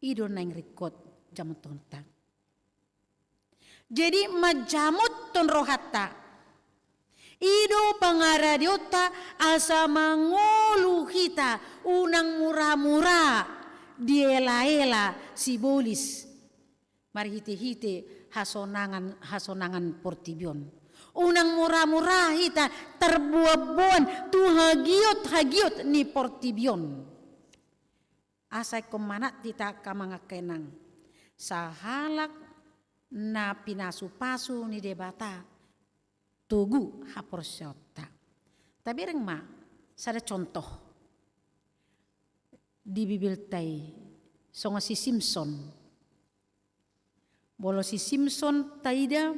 I do naeng ringkot jamothononta. Jadi, manjamothon rohanta i do pangaradeonta asa mangolu hita, unang mura-mura dielaela sibolis marhitehite hasonangan, hasonangan portibi on. Unang mura-mura hita tarboanboan tu hagiot-hagiot ni portibi on. Asa ingkon manat hita angka amang angka inang, sahalak na pinasupasu ni Debata togu haporseaonta. Tabereng ma sada contoh di Bibelta i, songon si Simson. Molo si Simson taida,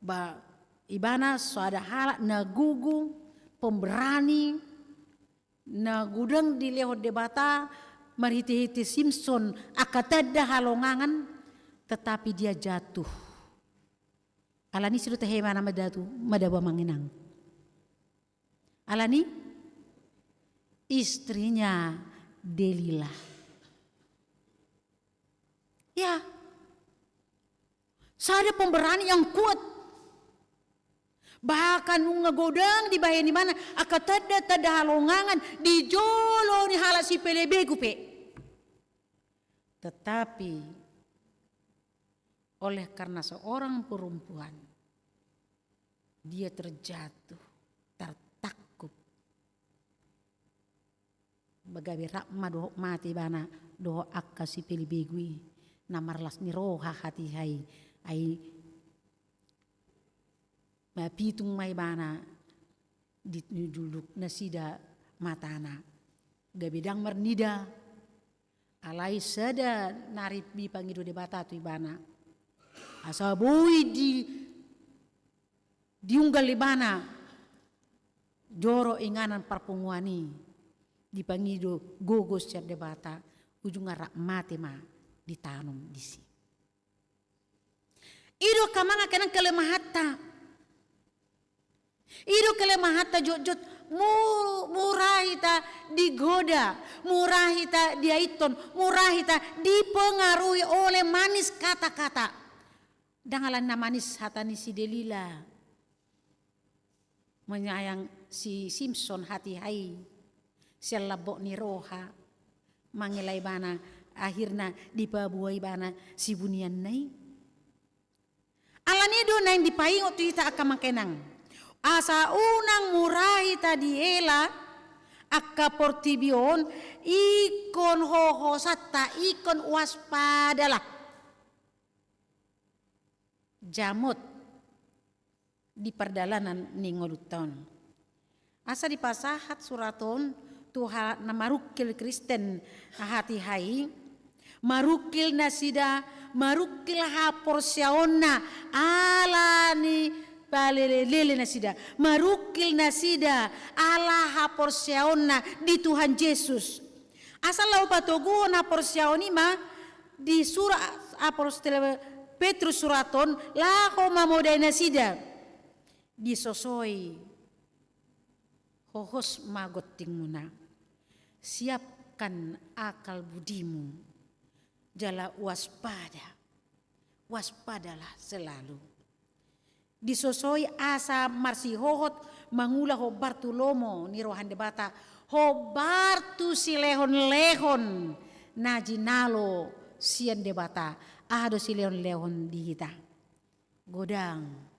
ba, ibana sada halak na gogo, pemberani, na godang dilehon Debata marhitehite Simson angka tanda halongangan, tetapi dia jatuh. Alani i, so do tahe ibana madatu-, madao amang inang. Alani istrinya Delila. Ya. Sada pemberani yang kuat. Bahkan nunga godang dibahen ibana angka tanda-tanda halongangan di jolo ni halak sipelebegu pe. Tetapi oleh karena seorang perempuan, dia terjatuh, tertakut. Ba gabe rap ma dohot mate ibana dohot angka sipelebegu i, na marlas ni roha hatiha i, ai mapitung ma ibana di, di juluk nasida matana. Gabe ndang marnida, alai sada na ro dipangido Debata tu ibana. Asa boi di, diunggal ibana joro inganan parpunguan i. dipangido gogo sian Debata, ujungna rap mate ma ditanom disi. I do angka amang angka inang kelemahanta. I do kelemahanta jotjot, mu-, mura hita digoda, mura hita diaithon, mura hita dipengaruhi oleh manis kata-kata. Ndang ala na manis hata ni si Delila menyayang si Simson hatiha i, sian lambok ni roha, mangela ibana, akhirna dipaboa ibana sibunianna i. Alani i do naeng dipaingot tu hita angka amang angka inang. Asa unang mura hita diela angka portibi on, ingkon hohosanta, ingkon waspadalah. Jamot di pardalanan ni ngolunta on. Asa dipasahat surat on tu halak na marungkil Kristen hatiha i, marungkil nasida, marungkil haporseaonna ala ni palele-lele nasida, marungkil nasida ala haporseaonna di Tuhan Jesus. Asa laho patoguhon haporseaon i ma di surat apostel Petrus surat on laho mamodai nasida. Disosoi, hohos ma gontingmuna, siapkan akal budimu, jala waspada, waspadalah selalu. Disosoi asa marsihohot mangula hombar tu lomo ni roha ni Debata, hombar tu silehon-lehon na jinalo sian Debata. Aha do silehon-lehon di hita? Godang.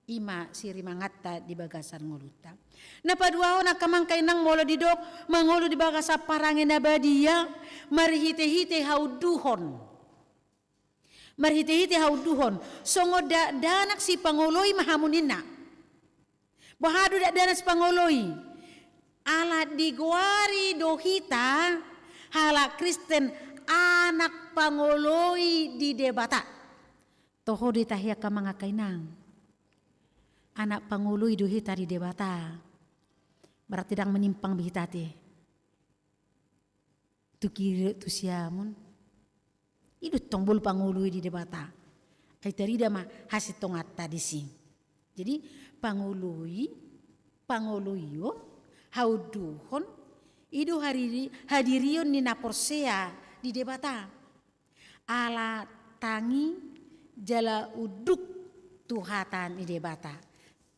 I ma sirimanganta di bagasan ngolunta. Na paduahon angka amang angka inang, molo didok mangolu di bagasan parange na badia, marhite-hite haunduhon. Marhite-hite haunduhon, songon dakdanak sipangoloi ma hamu ninna. Boha do dakdanak sipangoloi? Ala digoari do hita halak Kristen anak pangoloi di Debata. Toho do hita i angka amang angka inang. Anak pangoloi do hita di Debata. Berarti ndang menyimpang be hita ate. Tu kiri tu siamun. I do tong boi pangoloi di Debata. Ai tarida ma hasintonganta disi. Jadi pangoloi, pangoloion, haunduhon, i do hadiri-, hadirion ni na porsea di Debata. Ala tangi jala unduk tu hata ni Debata.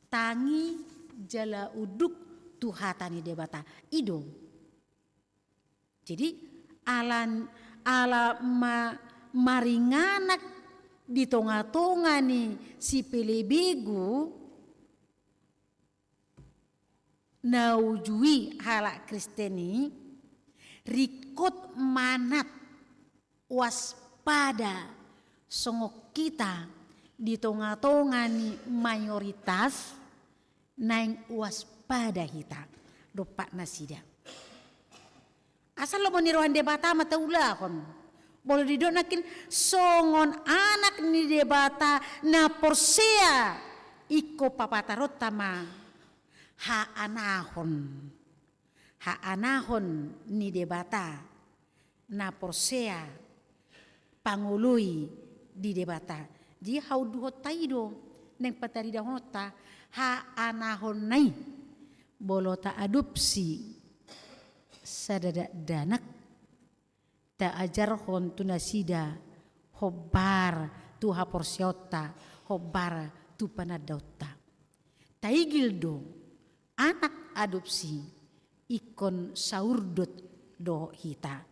Tangi jala unduk tu hata ni Debata. I do. Jadi, ala, ala ma-, maringanak di tonga-tonga ni sipelebegu na uju i halak Kristen i, ringkot manat waspada songon hita di tonga-tonga ni mayoritas, naeng waspada hita dompak nasida. Asa lomo ni roha ni Debata ma taulahon. Molo didok nangkin songon anak ni Debata na porsea, ingkon papataronta ma haanahon. Haanahon ni Debata na porsea, pangoloi di Debata. Jadi haunduhonta i do naeng pataridahononta haanahonna i. Molo taadopsi sada dakdanak, taajarhon tu nasida hombar tu haporseaonta, hombar tu panandaonta. Taigil do anak adopsi ingkon saurdot dohot hita,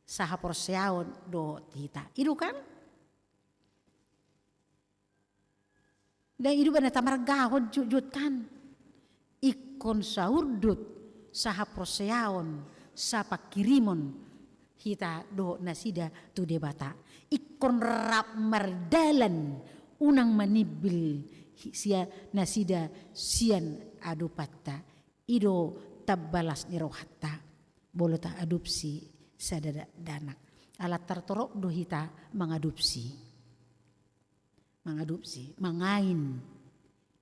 sahaporseaon dohot hita. I do kan? Ndang i do ba na tamargahon jotjot kan. Ingkon saurdot, sahaporseaon, sapangkirimon hita dohot nasida tu Debata. Ingkon rap mardalan, unang manimbil hi-, sia-, nasida sian adopanta. I do tambalas ni rohanta molo taadopsi sada da-, dakdanak. Ala tartorop do hita mangadopsi. Mangadopsi, mangain.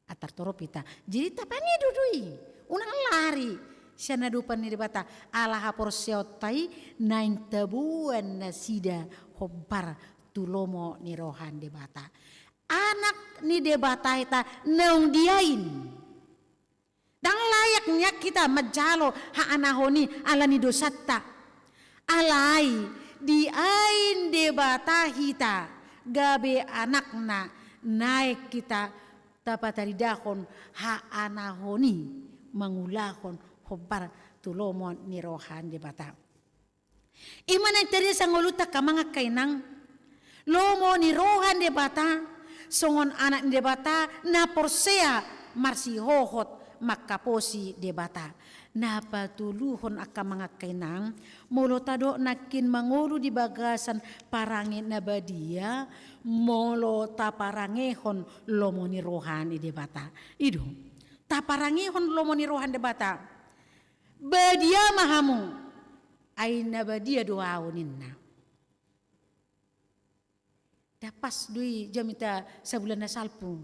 Ah, tartorop hita. Jadi tapangido do i. Unang lari. Sian adopan ni Debata, ala haporseaonta i naeng taboan nasida hombar tu lomo ni roha ni Debata. Anak ni Debata hita naung diain. Ndang layak nian hita manjalo haanahon i ala ni dosanta. Alai diain Debata hita gabe anakna, naeng hita tapataridahon haanahon i mangulahon hombar tu lomo ni roha ni Debata. I ma na tarida sian ngolunta angka amang angka inang, lomo ni roha ni Debata, songon anak ni Debata na porsea marsihohot mangkaposi Debata. Na patoluhon angka amang angka inang, molo tadok nangkin mangolu di bagasan parange na badia, molo taparangehon lomo ni roha ni Debata. I do, taparangehon lomo ni roha ni Debata. Badia ma hamu, ai na badia do ahu ninna. Nda pas do i jamita sabulan na salpu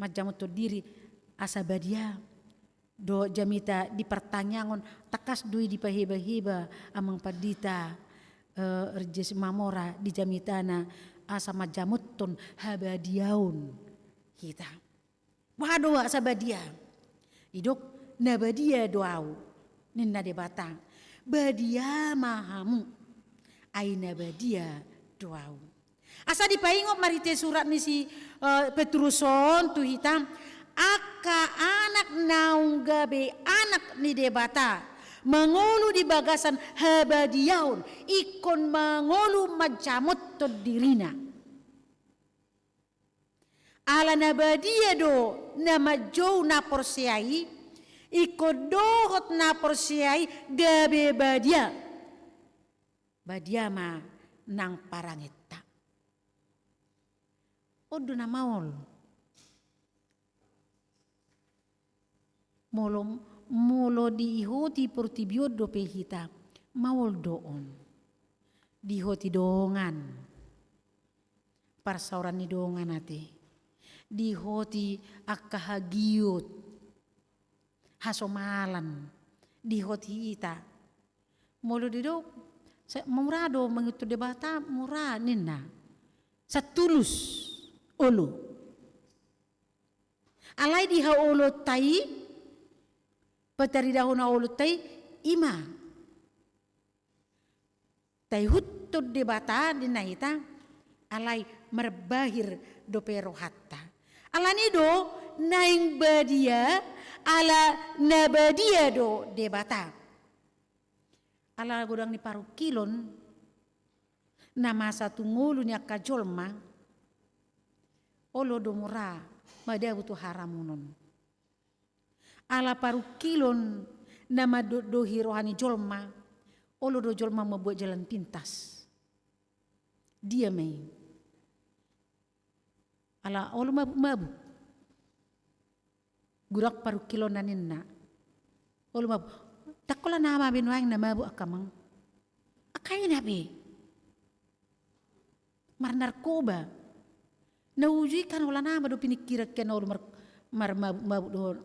manjamothon diri asa badia. Dohot jamita di partangiangon, tangkas do i dipahebaheba amang pandita, eh, Rejesi Mamora di jamitana asa manjamothon habadiaon hita. Boha do asa badia? Didok, na badia do ahu, ninna Debata. Badia ma hamu, ai na badia do ahu. Asa dipaingot marhite surat ni si, eh, Petrus on tu hita, angka anak naung gabe anak ni Debata, mangolu di bagasan habadiaon, ingkon mangolu manjamothon dirina. Ala na badia do na manjou na porsea i, ingkon dohot na porsea i gabe badia. Badia ma nang parangenta. On do na maol. Molo, molo diihoti portibi on dope hita, maol do on. Diihoti dongan. Parsaoran ni dongan ate. Diihoti angka hagiot. Hasomalan. Diihoti hita. Molo didok, sa-, mura do mangihuthon Debata, mura ninna. Satulus, olo. Alai di haolonta i, pataridahon haolonta i, i ma. Taihuthon Debata ninna hita, alai marbahir dope rohanta. Alani do, naeng badia, ala na badia do Debata. Ala godang ni parungkilon, na masa tu ngolu ni angka jolma, olo do mura madabu tu haramunon. Ala parungkilon na mandohdohi roha ni jolma, olo do jolma mambuat jalan pintas. Dia ma i. Ala olo mabuk-mabuk. Godang parungkilonna ninna. Olo mabuk. Ndang holan nama be nuaeng na mabuk angka amang. Angka ina be. Marnarkoba. Na uju i kan holan nama do pingkiran ke na olo mar-, marmabuk-mabuk dohot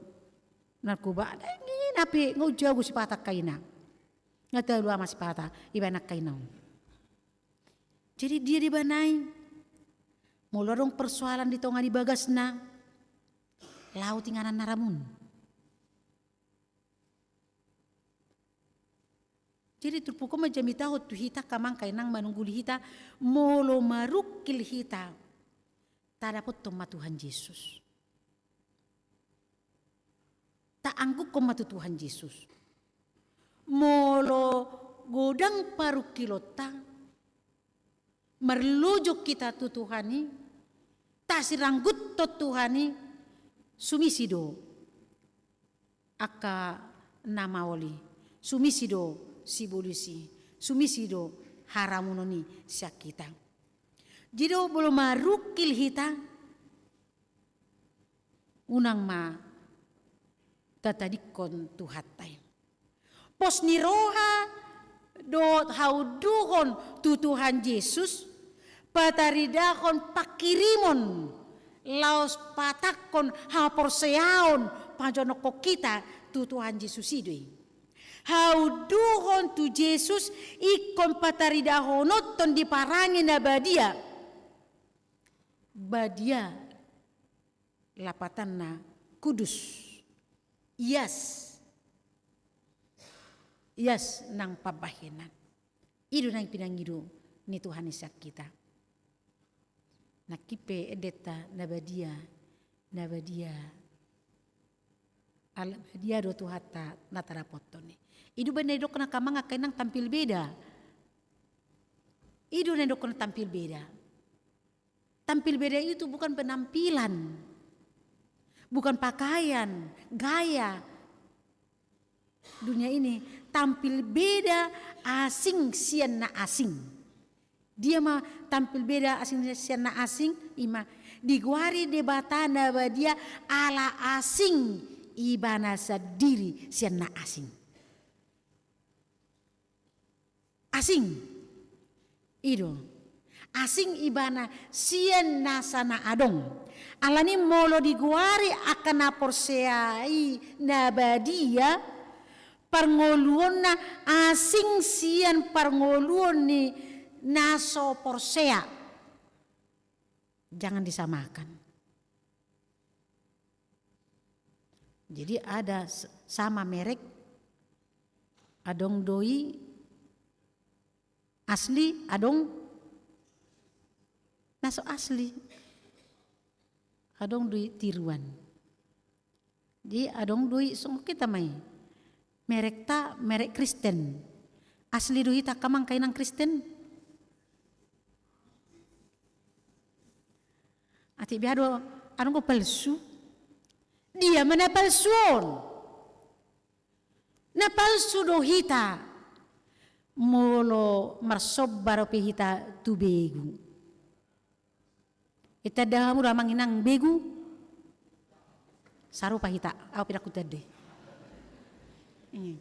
narkoba. Ndang ina be, nga uju jago sipata angka ina. Nga talu ama sipata, ibaen angka ina on. Jadi dia di bana i, molo adong persoalan di tonga ni bagasna, laho tu inganan na ramun. Jadi turpuk on ma jamitahon tu hita angka amang angka inang manungguli hita, molo marungkil hita, tadapothon ma Tuhan Jesus. Taangguhon ma tu Tuhan Jesus. Molo godang parungkilonta, marlojong hita tu Tuhan i, tasirangguthon Tuhan i, sumisi do angka na maol i, sumisi do sibolis i, sumisi do haramunon i sian hita. Jadi molo marungkil hita, unang ma tatadingkon Tuhanta i. Pos ni roha dohot haunduhon tu Tuhan Jesus, pataridahon panghirimon, laos patangkon haporseaon pajonokhon hita tu Tuhan Jesus i do i. Haunduhon tu Jesus ingkon pataridahononhon di parange na badia. Badia lapatanna kudus. Ias. Ias nang pambahenan. I do na pinangido ni Tuhan i sian hita. Nangkin pe endenta na badia, na badia. Ala badia do Tuhanta na tadapothon i. I do umbahen na didokhon angka amang angka inang tampil beda. I do na didokhon tampil beda. Tampil beda itu bukan penampilan, bukan pakaian, gaya. Dunia ini tampil beda, asing sian na asing. Dia ma tampil beda, asing sian na asing, i ma digoari Debata na badia ala asing ibana sandiri sian na asing. Asing. I do. Asing ibana sian nasa na adong. Alani molo digoari angka na porsea i na badia, parngoluonna asing sian parngoluon ni na so porsea. Jangan disamakan. Jadi ada s-, sama merek, adong do i asli, adong na so asli, adong do i tiruan. Jadi adong do i songon hita ma i. Merekta merek Kristen. Asli do hita angka amang angka inang Kristen? Atik bia do, adong do palsu. Dia ma na palsu on? Na palsu do hita molo marsomba dope hita tu begu. Itanda hamu do amang inang begu? Sarupa hita, au pe ndang hutanda i.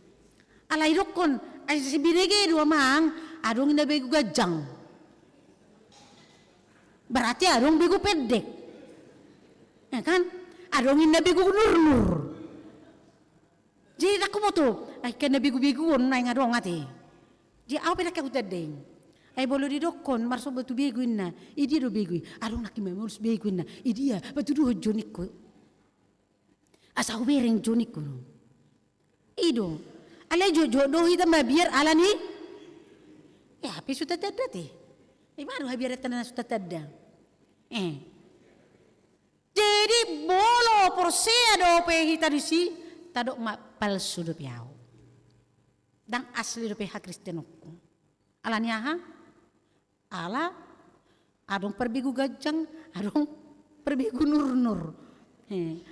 Alai didokhon, ai si binege do amang, adong inna begu ganjang. Berarti adong begu pendek. Ya kan? Adong inna begu nurnur. Jadi ndang huboto, ai kan na begu-begu on naeng adong ate. Jadi au pe ndang hutanda i. Ai molo didokhon marsomba tu begu inna, i dia do begu i? Adong nangkin mamolus begu inna, i dia? Patuduhon jo ningku. Asa hubereng jo ningku. I do. Alai jotjot do hita mabiar alani. Ia pe so tatanda ate. Ima do habiaranta na so tatanda. Eh. Jadi molo porsea dope hita disi, tadok ma palsu dope au. Ndang asli dope hakristenonku. Alani aha? Ala adong parbegu ganjang, adong parbegu nurnur. Eh,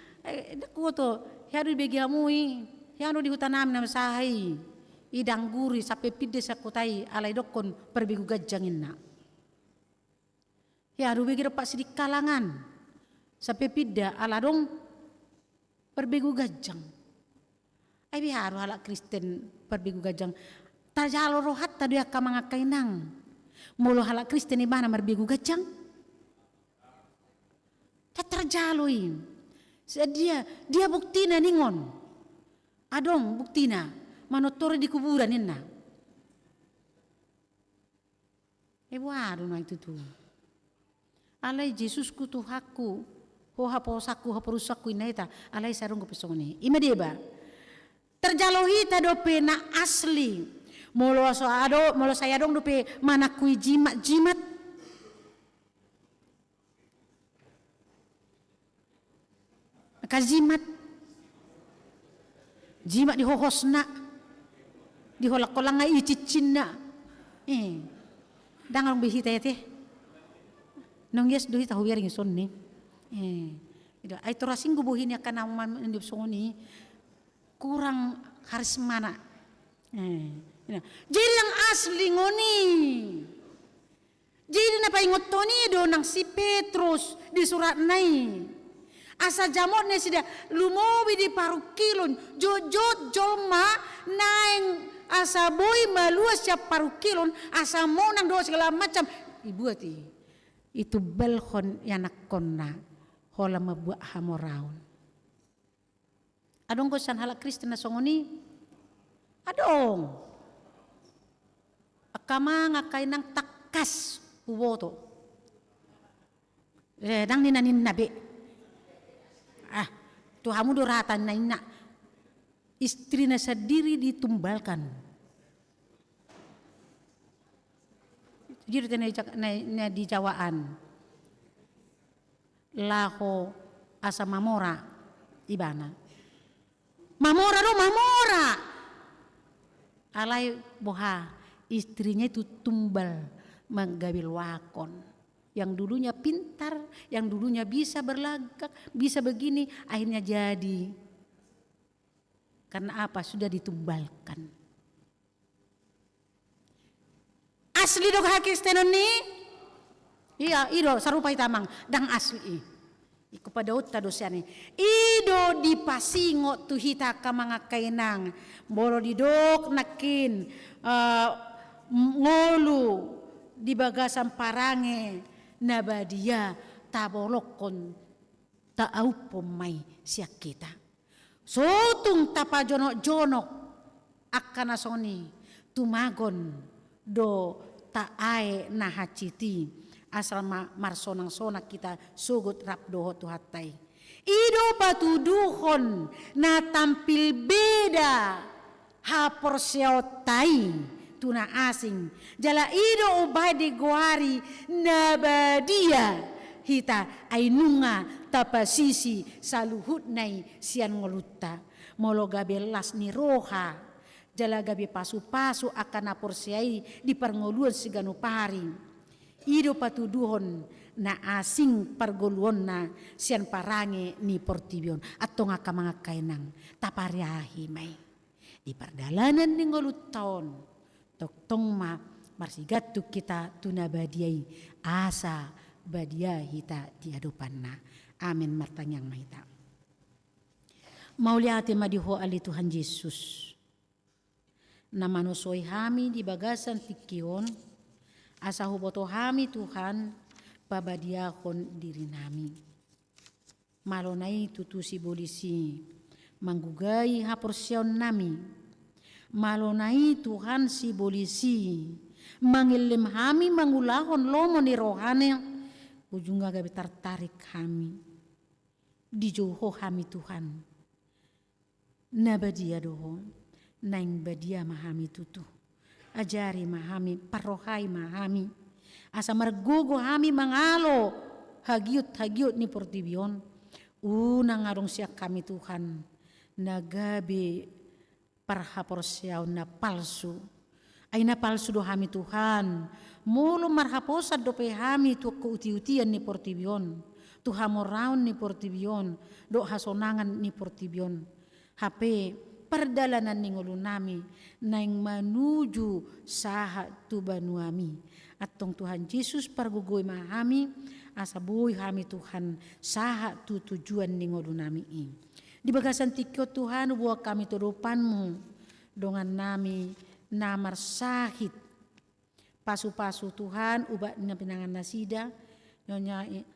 ndang huboto, hea do dibege hamu i, hea do di hutanami na sahat i, i Dangguri sampe pinda sian kota i, alai didokhon parbegu ganjang inna. Hea do bege dompak Sidikalangan sampe pinda ala adong parbegu ganjang. Ai bia do halak Kristen parbegu ganjang? Tarjalo rohanta do i angka amang angka inang molo halak Kristen ibana marbegu ganjang? Ndang tarjalo i. Sadia, dia buktina ningon? Adong buktina, manortor i di kuburan ninna. Ai boha do nuaeng tutu? Alai Jesusku Tuhanku, Ho haposanku, haporusangku inna hita, alai sai adong dope songon i. Ima deba. Tarjalo hita dope na asli. Molo so adong, molo sai adong dope manangkui jimat-jimat. Angka jimat. Jimat di hohosna. Di holang-holangna, i cincinna. Eh. Ndang adong be hita i ate. Naung ias do hita hubereng songon i. Eh. Ai torasing do bohi ni angka na manjop songon i. Kurang karismana. Eh. Jadi yang asli ngoni. Jadi na paingothon i do nang si Petrus di suratna i. Asa jamot nasida lumobi di parungkilon, jotjot jolma naeng asa boi malua sian parungkilon, asa monang dohot segala macam. Ibuat i. Itumbalhon ianakhonna holan mambuat hamoraon. Adong do sian halak Kristen na songon i? Adong. Angka amang, angka inang, tangkas huboto. Eh, ndang ninna-ninna be. Ah, tu hamu do rata ninna-ninna. Istrina sandiri ditumbalkan. Jadi na, na, na dijawaan. Laho asa mamora ibana. Mamora do, mamora. Alai boha, istrinya itu tumbal manggabe loakon. Yang dulunya pintar, yang dulunya bisa berlagak, bisa begini, akhirnya jadi. Karena apa? Sudah ditumbalkan. Asli do hakristenon ni? Ia, i do, sarupa hita amang, ndang asli i. Ingkon padaonta do sian i. I do dipasingot tu hita angka amang angka inang. Molo didok nangkin, eh, ngolu di bagasan parange na badia tabolongkon, taauphon ma i sian hita. So tung tapajonok-jonok angka na songon i, tumagon do taae na hansit i, asal ma marsonang-sonang hita sogot rap dohot Tuhanta i. I do patuduhon na tampil beda haporseaonta i tu na asing. Jala i do umbahen digoari na badia hita, ai nunga tapasisi saluhutna i sian ngolunta. Molo gabe las ni roha, jala gabe pasu-pasu angka na porsea i di parngoluon siganup ari, i do patuduhon na asing pargoluonna sian parange ni portibi on. Antong angka amang angka inang, tapariahi ma i. Di pardalanan ni ngolunta on, tongtong ma marsigantung hita tu na badia i, asa badia hita di adopanna. Amen. Martangiang ma hita. Mauliate ma di Ho ale Tuhan Jesus, na manosoi hami di bagasan tingki on, asa huboto hami Tuhan pabadiahon dirinami. Malo na i tutu sibolis i manggugai haporseaonnami. Malo na i Tuhan sibolis i mangellem hami mangulahon lomo ni rohana, ujungna gabe tartarik hami. Dijou Ho hami Tuhan. Na badia do Ho, naeng badia ma hami tutu. Ajari ma hami, parrohai ma hami. Asa margogo hami mangalo hagiot-hagiot ni portibi on. Unang adong sian hami Tuhan na gabe parhaporseaon na palsu. Ai na palsu do hami Tuhan, molo marhaposan dope hami tu angka uti-utian ni portibi on, tu hamoraon ni portibi on, dohot hasonangan ni portibi on. Hape pardalanan ni ngolunami naeng manuju sahat tu banuami. Antong Tuhan Jesus, pargogoi ma hami, asa boi hami Tuhan sahat tu tujuan ni ngolunami i. Di bagasan tingki on Tuhan, huboan hami tu adopanmu dongannami na marsahit. Pasu-pasu Tuhan ubat na pinangan nasida, Nyonya i-,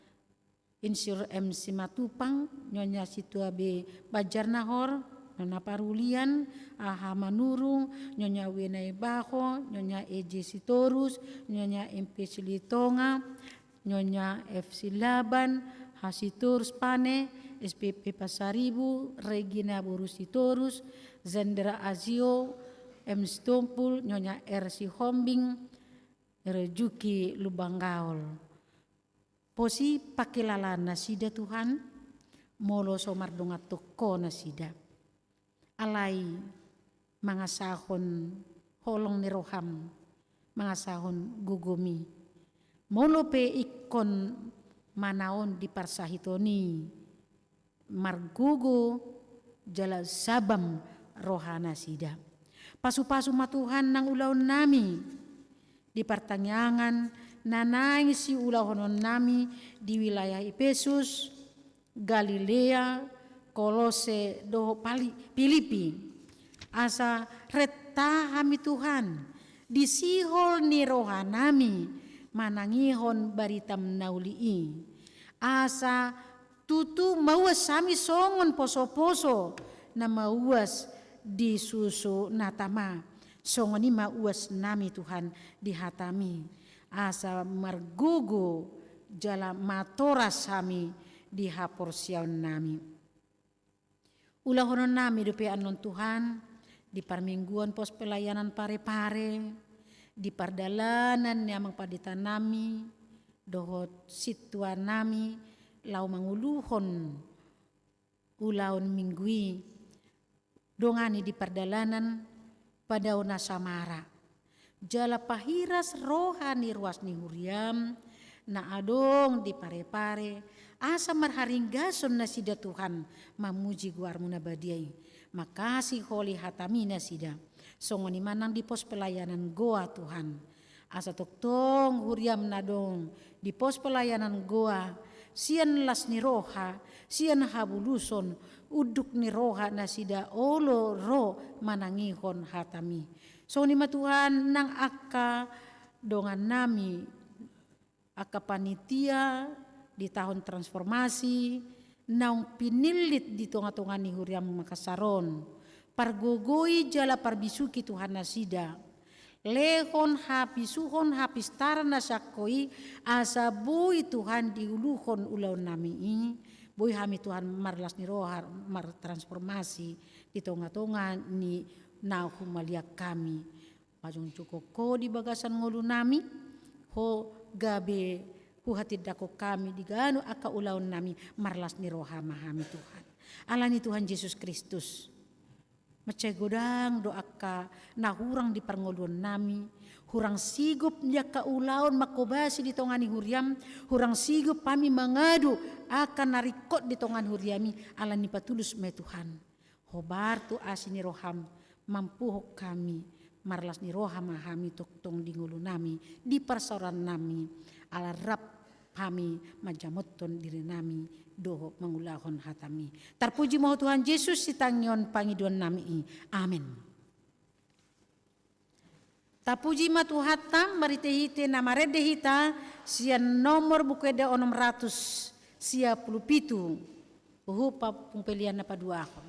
Insinyur M Simatupang, Nyonya Situa B Banjarnahor, Nona Parulian, Aha Manurung, Nyonya W Naibaho, Nyonya E J Sitorus, Nyonya M P Silitonga, Nyonya F Silaban, H Sitorus Pane, S P P Pasaribu, Regina boru Sitorus, Zendra Azio, M Sitompul, Nyonya R Sihombing, Rejuki Lumban Gaol. Pos i pangkilalaan nasida Tuhan, molo so mardongan tu Ho nasida. Alai mangasahon holong ni roham, mangasahon gogomi. Molo pe ingkon manaon di parsahiton i, margogo jala sabam rohanasida. Pasu-pasu ma Tuhan nang ulaonnami di partangiangan na naeng siulahononnami di wilayah Epesus, Galilea, Kolose dohot Pali-, Pilipi. Asa renta hami Tuhan di sihol ni rohanami manangihon baritam na uli i. Asa tutu mauas hami songon poso-poso na mauas di susu na tama. Songon i ma uas nami Tuhan di hataMi, asa margogo jala matoras hami di haporseaon nami. Ulahonon nami dope annon Tuhan, di parmingguon pos pelayanan Parepare, di pardalanan ni amang pandita nami, dohot sintua nami, laho manguluhon ulaon minggu i, dongani di pardalanan, padao na samara. Jala pahiras roha ni ruas ni huriaM, na adong di Parepare, asa marharinggason nasida Tuhan, mamuji goarMu na badia i. Mangkasi holi hataMi nasida. Songon i ma nang di pos pelayanan Goa Tuhan. Asa tongtong huriaM na adong di pos pelayanan Goa, sian las ni roha, sian habuluson, unduk ni roha nasida olo ro manangihon hataMi. Songon i ma Tuhan nang angka dongan nami, angka panitia di taon transformasi, naung pinillit di tonga-tonga ni huriaM Makassar on. Pargogoi jala parbisuhi Tuhan nasida. Lehon habisuhon hapistaran na sian Ho i, asa boi Tuhan diuluhon ulaon nami i, boi hami Tuhan marlas ni roha, martransformasi di tonga-tonga ni na humaliang hami. Pajongjonghon Ho di bagasan ngolu nami, Ho gabe huhatindangkon hami di ganup angka ulaon nami, marlas ni roha ma hami Tuhan. Alani Tuhan Jesus Kristus. Mansai godang do angka na hurang di parngoluon nami, hurang sigop di angka ulaon manghobasi di tonga ni huriaM, hurang sigop hami mangadu angka na ringkot di tonga ni huriaMi, alani patulus ma i Tuhan. Hobar tu asi ni rohaM, mampuhon hami, marlas ni roha ma hami tongtong di ngolu nami, di parsaoran nami, ala rap hami manjamothon diri nami dohot mangulahon hataMi. Tarpuji ma Ho Tuhan Jesus, sitangion pangidoan nami i. Amen. Tapuji ma Tuhanta, marhite-hite na marende hita sian nomor Buku Ende onom ratus sia pulu pitu. Huhut pungpelian na paduahon.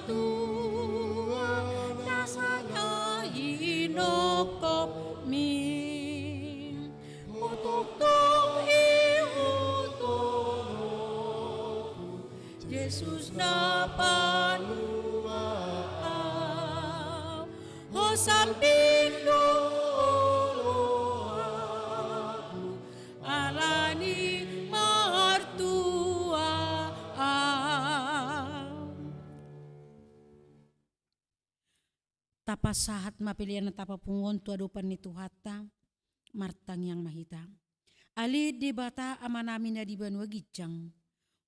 Tuhan, na sadia hinongkopmi, hutongtong ihut tongtongku, Jesus na panuaon, ho sambing do oloanku, ala ni martua Ahu. Tapasahat ma pelean na tapapungu on tu adopan ni Tuhanta. Martangiang ma hita. Ale Debata Amanami na di banua ginjang,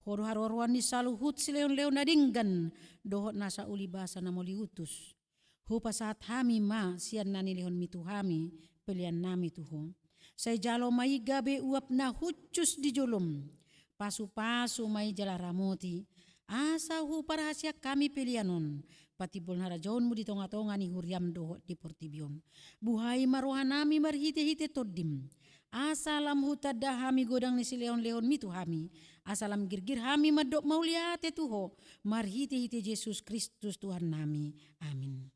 Ho do haroroan ni saluhut silehonlehon na denggan dohot nasa ulibasa na mauliutus. Hupasahat hami ma sian na nilehonmi tu hami peleannami tu Ho. Sai jalo ma i gabe uap na hushus di jolom. Pasupasu ma i jala ramoti, asa huparhaseang hami pelean on patimbulhon harajaonmu di tongatonga ni huriam dohot di portibi on. Buhai ma rohanami marhitehite Tondim, asa lam hutanda hami godang ni silehonlehonmi tu hami, asa lam girgir hami mandok mauliate tu Ho, marhitehite Jesus Kristus Tuhannami. Amin.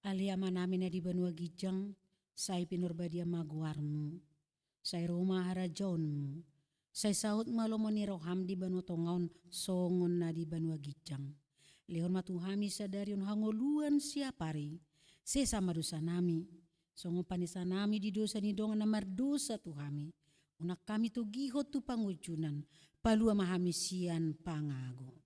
Ale Amanami na di banua ginjang, sai pinarbadia ma goarmu. Sai ro ma harajaonmu. Sai saut ma lomo ni roham di banua tonga on songon na di banua ginjang. Lehon ma tu hami sadari on hangoluan siapari. Sesa ma dosanami, songon panesanami di dosa ni dongan na mardosa tu hami. Unang hami togihon tu pangunjunan. Palua ma hami sian pangago.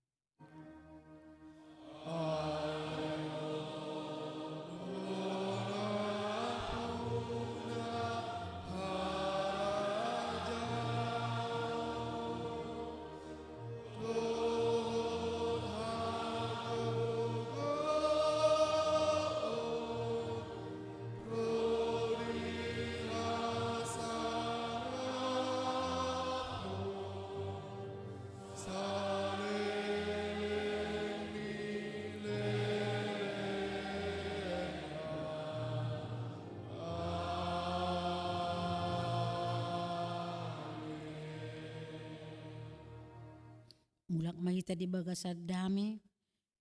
Mulak ma hita di bagasan dame,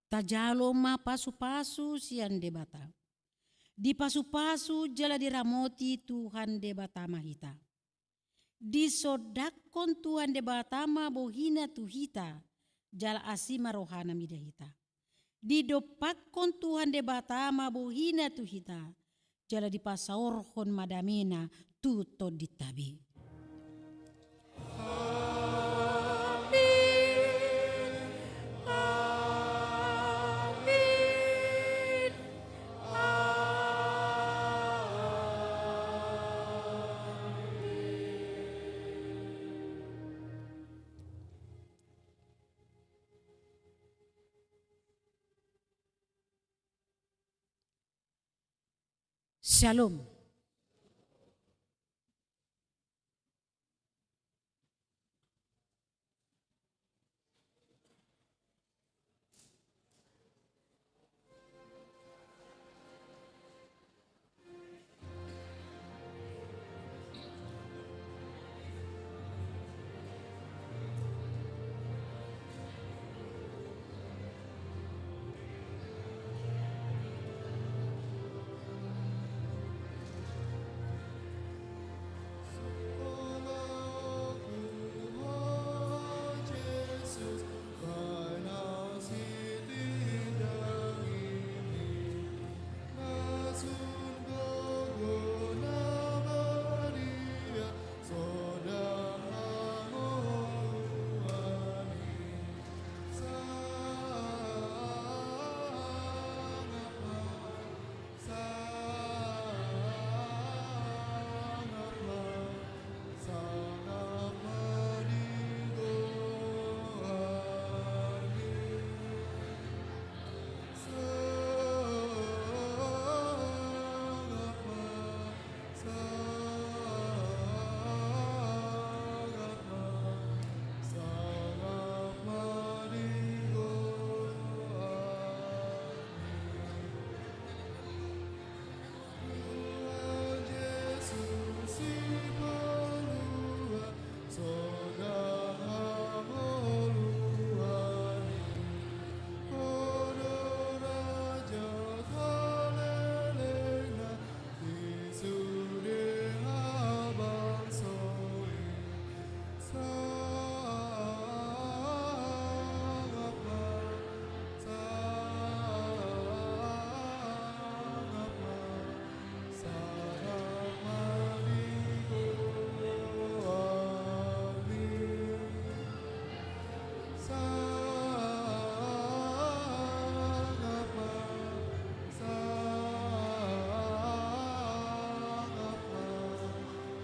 tajalo ma pasupasu sian Debata. Dipasupasu jala diramoti Tuhan Debata ma hita. Disondangkon Tuhan Debata ma bohina tu hita, jala asi ma rohana mida hita. Didompakkon Tuhan Debata ma bohina tu hita, jala dipasaorhon ma damena tu tondinta be. Amin. Amin. Amin. Shalom.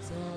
So,